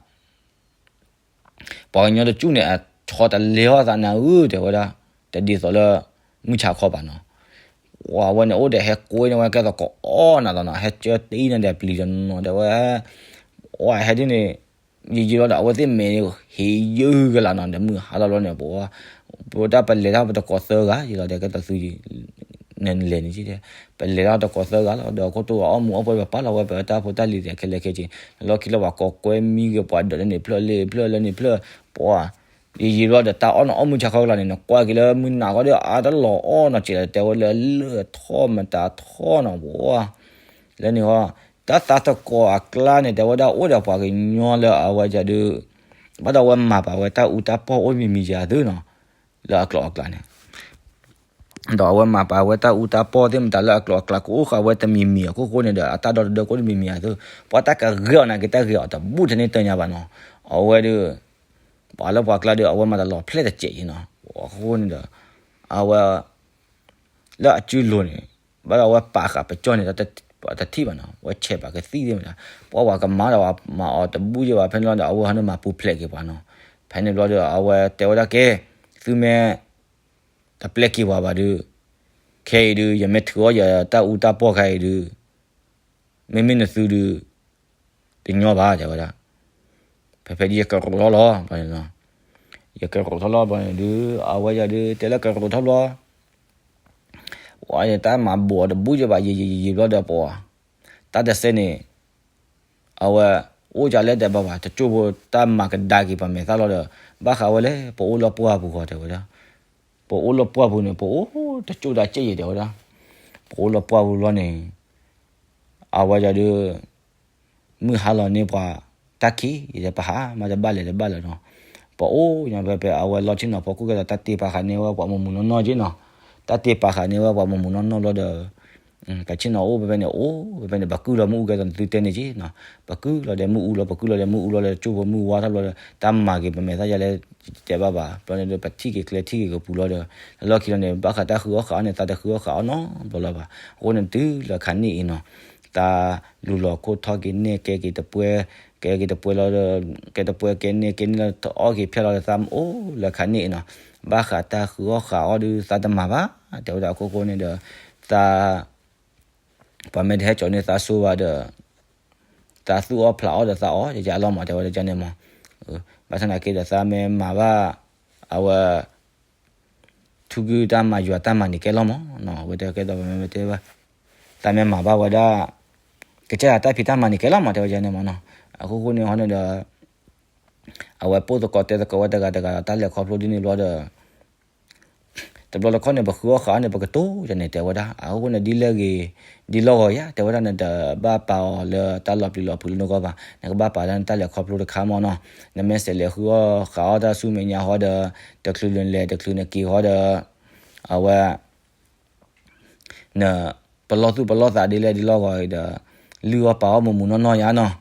ပှၤကညီတကၠူၣ်န့ၣ် အဆီတလဲအီၣ်သးနၤဧၢ တဲဝဲဒၣ်, တဒ်သိးလၢ မုၢ်ဆါခီဘၣ်နီၤ, ဝဲန့ၣ်အိၣ်ဒီးဟဲကိးန့ၢ်ဝဲကဲသိးကအီၣ်နၤလီၤနီၤ, ဟဲကၢတ့နၤဒီးပျံၤတနီၤ တဲဝဲ ဝဲဟဲဒ်န့ၣ် ယံာ်ယံာ်လီၤဒီး အဝဲသ့ၣ်မဲာ်န့ၣ် ဟ့ၣ်ယုၢ်ကလာ်နီၤ, ဒီးမုၢ်ဟါလီၤလီၤန့ၣ် ပဝဲ ပတၢ်ပလဲၤတၢ်ပတကိးသၢဂၤ ယံာ်လီၤဒီး ကဲသိးသု နလဲၤန့ၣ်က့ဒီး ပလဲၤတၢ်တကိးသၢဂၤလီၤ, ဒီးခိၣ်တိၢ်အီၣ်မူအီၣ်ပှဲၤ ပပာ်လီၤဝဲပတၢ်ဖိတၢ်လံၤသ့ၣ်ခဲလၢာ်ခဲဆ့, လီၢ်ခံလီၤပှၤကိးကွဲမံဂ့ၤ ပှၤဒိးလၢန့ၣ်ဖျၢၣ်လၢဖျၢၣ်လၢန့ၣ်ဖျၢၣ်, ပှၤ ယံာ်ယံာ်လီၤဒီး တၢ်အီၣ်နီၤအီၣ်မုၢ်ဆါခီကလာ်န့ၣ် နကွၢ်က့ၤလၢမုၢ်နၤခီဒီး အါတလီၤအီၣ်နီၤစဲးလီၤ တဲဝဲလၢလၢၢ်ထီၣ်မတၤထီၣ်နီၤ ပှၤ လၢန့ၣ်ဟီ တၢ်သးသကိးအကျါန့ၣ် တဲဝဲဒၣ်အိၣ်ဒီးပှၤကညီလၢအဝဲဒၣ်ဒုး ဘၣ်ဒီးအဝဲမၤပာ်ဝဲတၢ်အူတၢ်ပီၢ်အိၣ်မံၤမံၤယၤသုနီၤ, လၢအကျိၤအကျါန့ၣ် ဒီးအဝဲမၤပာ်ဝဲတၢ်အူတၢ်ပီၢ်သ့ၣ်မတၤလၢအကျိၤအကျဲကအိၣ်ဃာ်ဝဲတမံၤမံၤအခိၣ်ဃိန့ၣ်ဒီး အတၢ်ဒီတဒၢကအိၣ်တမံၤမံၤအသိး ပှၤတၢ်ကဂဲၤအီၤနာ်က့တၢ်ဂဲၤအီၤတဘူၣ်တန့ၢ်တၢ်ညါဘၣ်နီၤ. အဝဲဒီး ပှၤလၢပှၤကျါဒီး အဝဲမၤတလီၤဖျဲၣ်တစဲးအံၤနီၤ. အခိၣ်ဃိန့ၣ်ဒီး အဝဲ လၢအစုလိၤန့ၣ် ဘၣ်ဒီးအဝဲပာ်ဃာ်ပကၠီၣ်န့ၣ် တထံၣ်ဘၣ်နီၤ, အဝဲဆဲးပာ်ကသံၣ်သ့ၣ်မတၤ, ပှၤဝဲကမၤဒီးမၤအီၤတဘူၣ်ယဲၢ်ဘၣ် ဖဲန့ၣ်လီၤဒီး အဝဲဟီန့ၣ်မၤပူၤဖျဲးက့ၤပှၤနီၤ. ဖဲန့ၣ်ဘျီဒီး အဝဲတဲဝဲဒၣ်ကဲ, သုမ့ၢ် တပျဲက့ၤပှၤဘၣ်ဒုး, ခဲအံၤဒုး ယမ့ၢ်ထုးအီၣ်ယတၢ်အူတၢ်ပီၢ်ခါအံၤဒုး မ့မ့ၢ်နသုဒုး တညီဘၣ် တဲဝဲဒၣ်. ဖဲဖဲဒ်ယကရိးထီၣ်လီၤ, ယကရိးထီၣ်လီၤဘျီန့ၣ်ဒုး အဝဲယၤဒုး တဲလၢကရိးထီၣ်ဘျီ ဝဲတၢ်မၤဘူးအီၤတဘူၣ်ယဲၢ်ဘၣ် ယံာ်ယံာ်ယံာ်ယံာ်ဘျီဒီးပှၤ တၢ်တစဲးန့ၣ် အဝဲ အိၣ်ကလဲၣ်တဲဘၣ်ဘၣ် တကၠိၢ်ဖိတၢ်မၤကဒါက့ၤပှၤမဲာ်သၣ်လီၤဒီး ဘၣ်ဃးဝဲလဲၣ် ပအိၣ်လၢပှၢ်ပူၤဃီတဲဝဲဒၣ်. ပအိၣ်လၢပှၢ်ပူၤန့ၣ် ပအိၣ်တကၠိၢ်ဒၣ်ကဲၣ်ယဲၢ်တဲဝဲဒၣ်. ပအိၣ်လၢပှၢ်ပူၤလီၤန့ၣ် အဝဲယၤဒုး မုၢ်ဟါလီၤန့ၢ်ပှၤတၢ်ခံး ယတဲပဟးမးတဘၣ်လဲၤတဘၣ်လၢၤနီၤ. ပအိၣ်ညါဖဲဖဲအဝဲလီၢ်ဆ့ၣ်နီၤဖီခိၣ်ကဲဒီး တၢ်တ့ပာ်ဃာ်န့ၢ်ဝဲပှၤမူးမူးနီၢ်နီၢ်က့နီၤ. တၢ်တ့ပာ်ဃာ်န့ၢ်ဝဲပှၤမူးမူးနီၢ်နီၢ်လီၤဒီး ပဆ့ၣ်နီၤအိၣ်ဖဲဖဲန့ၣ် အိၣ်ဖဲဖဲန့ၣ် ပကုၢ်လီၤမုၢ်အူကဲဒီးနသုတဲန့ၣ်က့နီၤ. ပကုၢ်လီၤဒီးမုၢ်အူလီၤ ပကုၢ်လီၤဒီးမုၢ်အူလီၤဒီး ကၠိၢ်ဖိမုၢ်ဝါထီၣ်ဘျီဒီး တၢ်မၤက့ၤပမဲာ်သၣ်ယၤလဲၣ် တဲဘၣ်ဘၣ် ဘျီန့ၣ်ဒီး ပထံၣ်က့ၤကျဲထံၣ်က့ၤကပူၤလီၤဒီး လၢလီၢ်ခံလီၤန့ၣ် ဘၣ်ဃးတၢ်ဃုအီၣ်ဃာ်အီၣ်န့ၣ် သးတဃုအီၣ်ဃာ်အီၣ်နီတဘျီလၢၤဘၣ်. အဃိန့ၣ်တုၤလၢခါန့ၣ်အံၤနီၤ သးလူၤလီၤခိၣ်ထီၣ်က့ၤနဲၣ်ကဲက့ၤတပှဲ ကဲက့ၤတပှဲလီၤဒီး ကဲတပှဲကဲနဲၣ်ကဲန့ၣ်လီၤ အီၣ်က့ၤဖျဲၣ်လီၤဒီး သးအိၣ်လၢခါန့ၣ်အံၤနီၤ ဘၣ်ဃးတၢ်ဃုအီၣ်ဃာ်အီၣ်ဒုး သးတမၤဘၣ် တဲဝဲဒၣ်အခိၣ်ဃိန့ၣ်ဒီး သး ပှၤမ့ၢ်တဟဲကၠီၤန့ၢ်သးစိဘၣ်ဒီး သးသူၣ်အီၣ်ဖျးအီၣ်ဒီးသးအီၣ် ယယလီၤမး တဲဝဲဒၣ်န့ၣ်မး. ဘၣ်ဆၣ်သနာ်က့ဒီး သးမ့ၢ်မၤဘၣ် အဝဲ ထူကုတၢ်မၤယွၤတၢ်မၤန့ၣ်ကဲလီၤမးနီၤ အဝဲတဲကဲဒီး ပမ့ၢ်တဲဘၣ် သးမ့ၢ်မၤဘၣ်ဝဲဒၣ် ကစၢ်ယွၤတၢ်ဖံးတၢ်မၤန့ၣ်ကဲလီၤမး တဲဝဲဒၣ်န့ၣ်မးနီၤ. အခိၣ်ဃိန့ၣ်ဟီန့ၣ်ဒီး အဝဲပိၢ်သကိးတဲသကိးဝဲတဂၤတဂၤဒီး တၢ်လဲၤခီဖျိဒ်န့ၣ်ဘျီဒီး တဘျီတခီၣ်န့ၣ် ပဃုအီၣ်ဃာ်အီၣ်န့ၣ် ပကတိၤယၤန့ၣ် တဲဝဲဒၣ်. အဃိန့ၣ် ဒ်လဲၣ်ဂ့ၤ ဒ်လီၢ်ဂီၤယၤ တဲဝဲဒၣ် နတဘၣ်ပာ်အီၤလၢတၢ်လီၤပျံၤလီၤဖုးလၢနဂီၢ်ဘၣ်, နကဘၣ်ပာ်လၢနတၢ်လဲၤခီဖျိတခါမးနီၤ. နမ့ၢ်စးလဲၤဃုအီၣ်ဃာ်အီၣ်တၢ်ဆူမဲာ်ညါဃီဒီး တချုးနလဲၤ တချုးနက့ၤဃီဒီး အဝဲ န ပလီၢ်သူၣ်ပလီၢ်သးဒ်လဲၣ်ဒ်လီၢ်ဂီၤအံၤဒီး လုၢ်အီၣ်ပာ်အီၣ်မူးမူးနီၢ်နီၢ်ယၤနီၤ.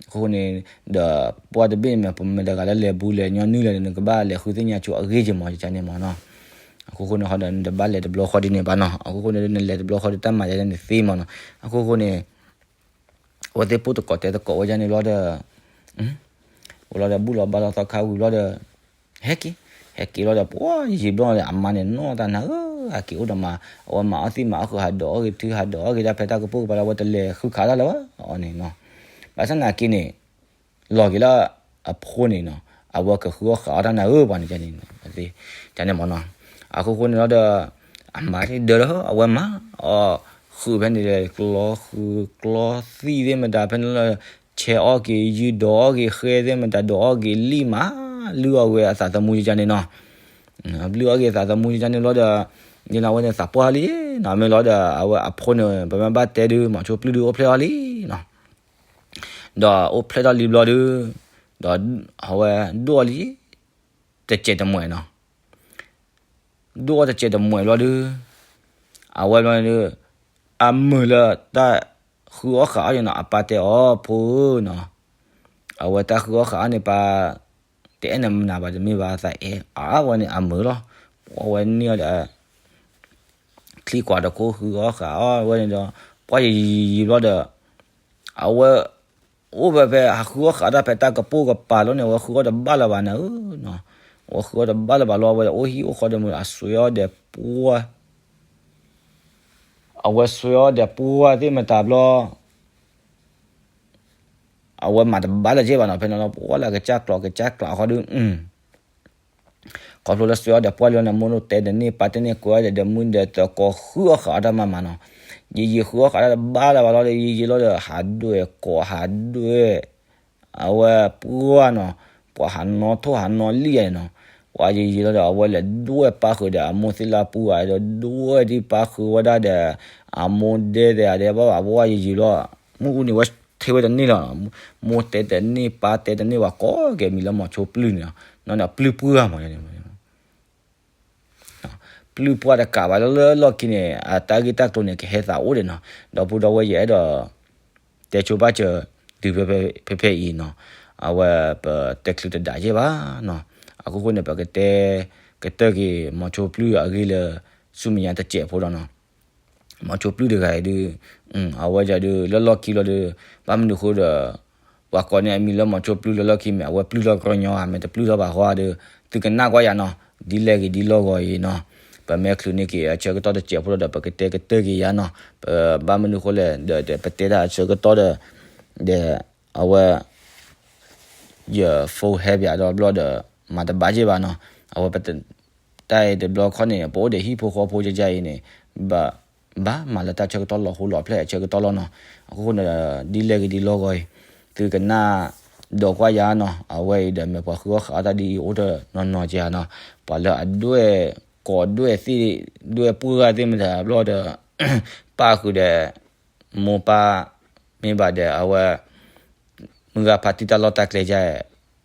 အဃိန့ၣ်ဒီး ပှၤတဘ့ၣ်န့ၣ်မ့ၢ် ပမ့ၢ်တဂၤလၢလဲၤဘူးလဲၤညီနုၢ်လဲၣ်န့ၣ် နကဘၣ်လဲၤဃုသ့ၣ်ညါဆိအဂ့ၢ်က့ၤမး ယကန့ၣ်မးနီၤ. အဃိဃိန့ၣ်ဟီဒီး နတဘၣ်လဲၤတဘျီဃီဒ်န့ၣ်ဘၣ်နီၤ. အဃိဃိန့ၣ် နလဲၤတဘျီဃီဒီး တၢ်မၤယၤန့ၣ်သ့မးနီၤ. အဃိဃိန့ၣ် အဝဲသ့ၣ်ပိၢ်သကိးတဲသကိးဝဲဒ်န့ၣ်ဘျီဒီး ဝဲလီၤဒီး ဘူၣ်လီၤဘါလီၤသီခါဝံၤဘျီဒီး ဟဲက့ၤ, ဟဲက့ၤလီၤဒီး ပှၤယံာ်ယံာ်ဘျီန့ၣ် အမါန့ၣ်နီၢ်တၢ်နၤဧၢ, အက့ၤအိၣ်ဒီးမး အဝဲမၤအီၣ်သံၣ်မၤအီၣ်ဃုာ် ဟးဒိးအီၣ်က့ၤထံ ဟးဒိးအီၣ်က့ၤတၢ်ဖဲတၢ်ကပိာ်ကပၤဒီး အဝဲတလဲၤဃုခးတၢ်လၢၤဘၣ်အီၤန့ၣ်နီၤ. ဘၣ်ဆၣ်သနာ်က့န့ၣ် လီၤက့ၤလၢအဖိန့ၣ်နီၤ, အဝဲကဃုအီၣ်ဃာ်အီၣ်တၢ်နၤဧၢ ပှၤန့ၣ်န့ၣ် န့ၣ်မးနီၤ. အဃိဃိန့ၣ်လီၤဒီး အမါဒၢဒီး အဝဲမၤအီၣ်ဃုာ်ဖဲန့ၣ် ကျီဃုာ်ကျီသံၣ်သ့ၣ်မတၤဖဲန့ၣ်လီၤ, ဆဲးအီၣ်က့ၤယုၢ် ဒိးအီၣ်က့ၤဃဲသ့ၣ်မတၤ ဒိးအီၣ်က့ၤလံၣ်မး လုၢ်အီၣ်ဝဲအသးသမူယကန့ၣ်နီၤ. လုၢ်အီၣ်က့ၤအသးသမူယကန့ၣ်လီၤဒီး ယနာ်ဝဲန့ၣ်သးပှၢ်လံနီၤ, မ့ၢ်လီၤဒီး အဝဲအဖိန့ၣ် ပမ့ၢ်ဘၣ်တဲဒုး မီၤဆိပျုၢ်ဒုးအိၣ်ဖျဲၣ်ထီၣ်လံနီၤ. ဒီးအိၣ်ဖျဲၣ်ထီၣ်လံဘျီဒုး ဒီးအဝဲဒိၣ်အီၣ်လံ တစဲးတမှဲာ်နီၤ. ဒိၣ်အီၣ်တစဲးတမှဲာ်ဘျီဒုး အဝဲဘျီဒုး အမုာ်လၢတၢ်ဃုအီၣ်ဃာ်အီၣ်န့ၣ်နီၤ, အပၢ်တဲအီၤ ဖိဧၢနီၤ, အဝဲတၢ်ဃုအီၣ်ဃာ်အီၣ်န့ၣ် ပၢ် တအဲၣ်နမနၤဘၣ်တမ့ၢ်ဘၣ် သးအဲၣ်အါဝဲန့ၣ်အမုာ်လီၤ. ပှၤဝဲန့ၢ်အီၤဒီး ချံကွၢ်တခိၣ်ဃုအီၣ်ဃာ်အီၣ်ဝဲန့ၣ်ဒီး ပှၤယံာ်ယံာ်ယံာ်ဘျီဒီး အဝဲ အိၣ်ဖဲဖဲဟးဃုအီၣ်ဃာ်တၢ်ဖဲတၢ်ကပိာ်ကပၤလီၤန့ၣ် အဝဲဃုအီၣ်တဘၣ်လၢၤဘၣ်နၤဧၢနီၤ, အဝဲဃုအီၣ်တဘၣ်လၢၤဘၣ်လီၤ. အဝဲအိၣ်ဟံၣ်အိၣ်ဃီဒီးမုာ် အဆွဲအီၣ်ဒီးပှၢ် အဝဲဆွဲအီၣ်ဒီးပှၢ်သ့ၣ်မတၤဘျီ အဝဲမၤတဘၣ်လၢၤက့ဘၣ်နီၤ, ဖဲန့ၣ်လီၤ ပှၢ်လၢကစၢ်ကျိးကစၢ်ကျိးဃီဒီး ခီဖျိလၢဆွဲအီၣ်ဒီးပှၢ်လီၤန့ၣ် မိၢ်တဲတန့ၢ် ပၢ်တဲန့ၢ်ကွဲးဒီး ဒီးမုၢ်ဒီးတကိးဃုအီၣ်ဃာ်အီၣ်တၢ်မၤမးနီၤ, ယံာ်ယံာ်ဃုအီၣ်ဃာ်တၢ်တဘၣ်လၢၤဘၣ်လီၤဒီး ယံာ်ယံာ်လီၤဒီး ဟးဒွဲၣ်ကိးဟးဒွဲၣ် အဝဲပှၢ်နီၤ, ပှၤဟးနီၣ်ထိၣ်ဟးနီၣ်လံၣ်ယၤန့ၣ်နီၤ, ပှၤယံာ်ယံာ်လီၤဒီး အဝဲလဲၤဒွဲၣ်ပၢ်ဃုာ်ဒီး အမိၢ်သ့ၣ်လၢပှၢ်ဒီး ဒွဲၣ်ဒံးပၢ်ဃုာ်ဝဲဒၣ်ဒီး အမိၢ်ဒဲသ့ၣ်အဒဲးဘၣ်ဘၣ် ပှၢ်ယံာ်ယံာ်လီၤ, မုၢ်အူန့ၣ်ဝဲထဲဝဲတန့ၢ်လီၤ, မိၢ်တဲတန့ၢ် ပၢ်တဲတန့ၢ် ပှၤကိးက့ၤမံၤလၢမီၤဆိပျုၢ်န့ၣ်နီၤ, ပျုၢ်ပှၢ်မးန့ၣ် ပျုၢ်ပှၢ်တကးဘၣ်လၢလၢလီၢ်ခံန့ၣ် အတၢ်ဂ့ၢ်တၢ်ကျိၤန့ၣ် ကဟဲသးအိၣ်ဒံးနီၤ. ဒီပုၢ်ဒီဝဲၢ် ယအဲၣ်ဒိး တဲဆိပာ်စၢၤဒုးဖဲဖဲအံၤနီၤ. အဝဲပတဲချုးတဒးယဲၢ်ဘၣ်နီၤ. အခိၣ်ဃိန့ၣ် ပကတဲကတၢၢ်က့ၤ မီၤဆိပျုၢ်အဂ့ၢ်လၢ ဆူမဲာ်ညါတစဲးဖိဒီးနီၤ. မီၤဆိပျုၢ်တဂၤအံၤဒုး အဝဲဒၣ်ဒုး လၢလီၢ်ခံလီၤဒီး ဘၣ်မနုၤဃိဒီး ပှၤကိးန့ၢ်အမံၤလၢမီၤဆိပျုၢ်လၢလီၢ်ခံမ့ၢ် အဝဲပျုၢ်ထီၣ်ကညီဧါ မ့ၢ်တပျုၢ်ထီၣ်ဘၣ်ဃီဧါဒီး သုကနၣ်ကွၢ်ယၤနီၤ. ဒ်လဲၣ်ဂ့ၤဒ်လီၢ်ဂီၤအံၤနီၤ. ပမ့ၢ်ချုးန့ၢ်က့ၤအဆၢကတီၢ်တစဲးဖိလီၤဒီး ပကတဲကတၢၢ်က့ၤယၤနီၤ. ပဘၣ်မနုၤဃိလဲၣ်ဒီး ပတဲတၢ်အဆၢကတီၢ်ဒီး ဒီးအဝဲ ယ phone ဟဲပၠးဒီးဘျီဒီး မၤတဘၣ်က့ၤဘၣ်နီၤ. အဝဲပ တၢ်အံၤတဘျီခီန့ၣ် ပအိၣ်ဒီးဟံၣ်ဖိဃီဖိယယအံၤန့ၣ် ဘၣ် ဘၣ်မၤလၢတၢ်ဆၢကတီၢ်လီၤဟိလီၤဖျဲၣ်အဆၢကတီၢ်လီၤနီၤ. အဃိန့ၣ် ဒ်လဲၣ်ဂ့ၤဒ်လီၢ်ဂီၤအံၤ သုကနၣ်ဒီးကွၢ်ယၤနီၤ. အဝဲအံၤဒီးမ့ၢ်ပှၤဃုအီၣ်ဃးအီၣ်တၢ်ဒ်အံၤအိၣ်တနီၤနီၤက့ၤဧါနီၤ. ပှၤလၢအဒွဲၣ်ကိးဒွဲၣ်သ့ၣ် ဒွဲၣ်ပှၢ်ဂၤသ့ၣ်မတၤဘျီဒီး ပၣ်ဃုာ်ဒီး မိၢ်ပၢ် မ့ၢ်ဘၣ်ဒီးအဝဲ မုၢ်ဂၤဖးတံၢ်တၢ်လီၢ်တၢ်ကျဲယါ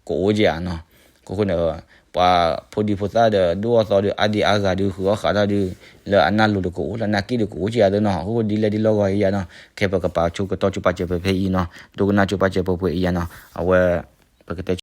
ကအိၣ်က့ၤဧါနီၤ. အဃိန့ၣ် ပှၤဖိဒံဖိသၣ်ဒီး ဒိၣ်အသီဒီး အါဒံအါဂၤဒုး ဃုအီၣ်ဃးတၢ်ဒုး လၢအနၢ်လိၤဒီးကအိၣ် လၢအနၢ်က့ၣ်ဒီးကအိၣ်က့ၤဧါသ့နီၤ. အဃိဒ်လဲၣ်ဒ်လီၢ်ဂီၤအံၤယါနီၤ ခဲပကပာ်ဆိကတီၢ်ဆိပာ်စၢၤဖဲဖဲအံၤနီၤ. ဒိကနၣ်ဆိပာ်စၢၤပှဲၤပှဲၤအံၤယါနီၤ. အဝဲ ပကတဲ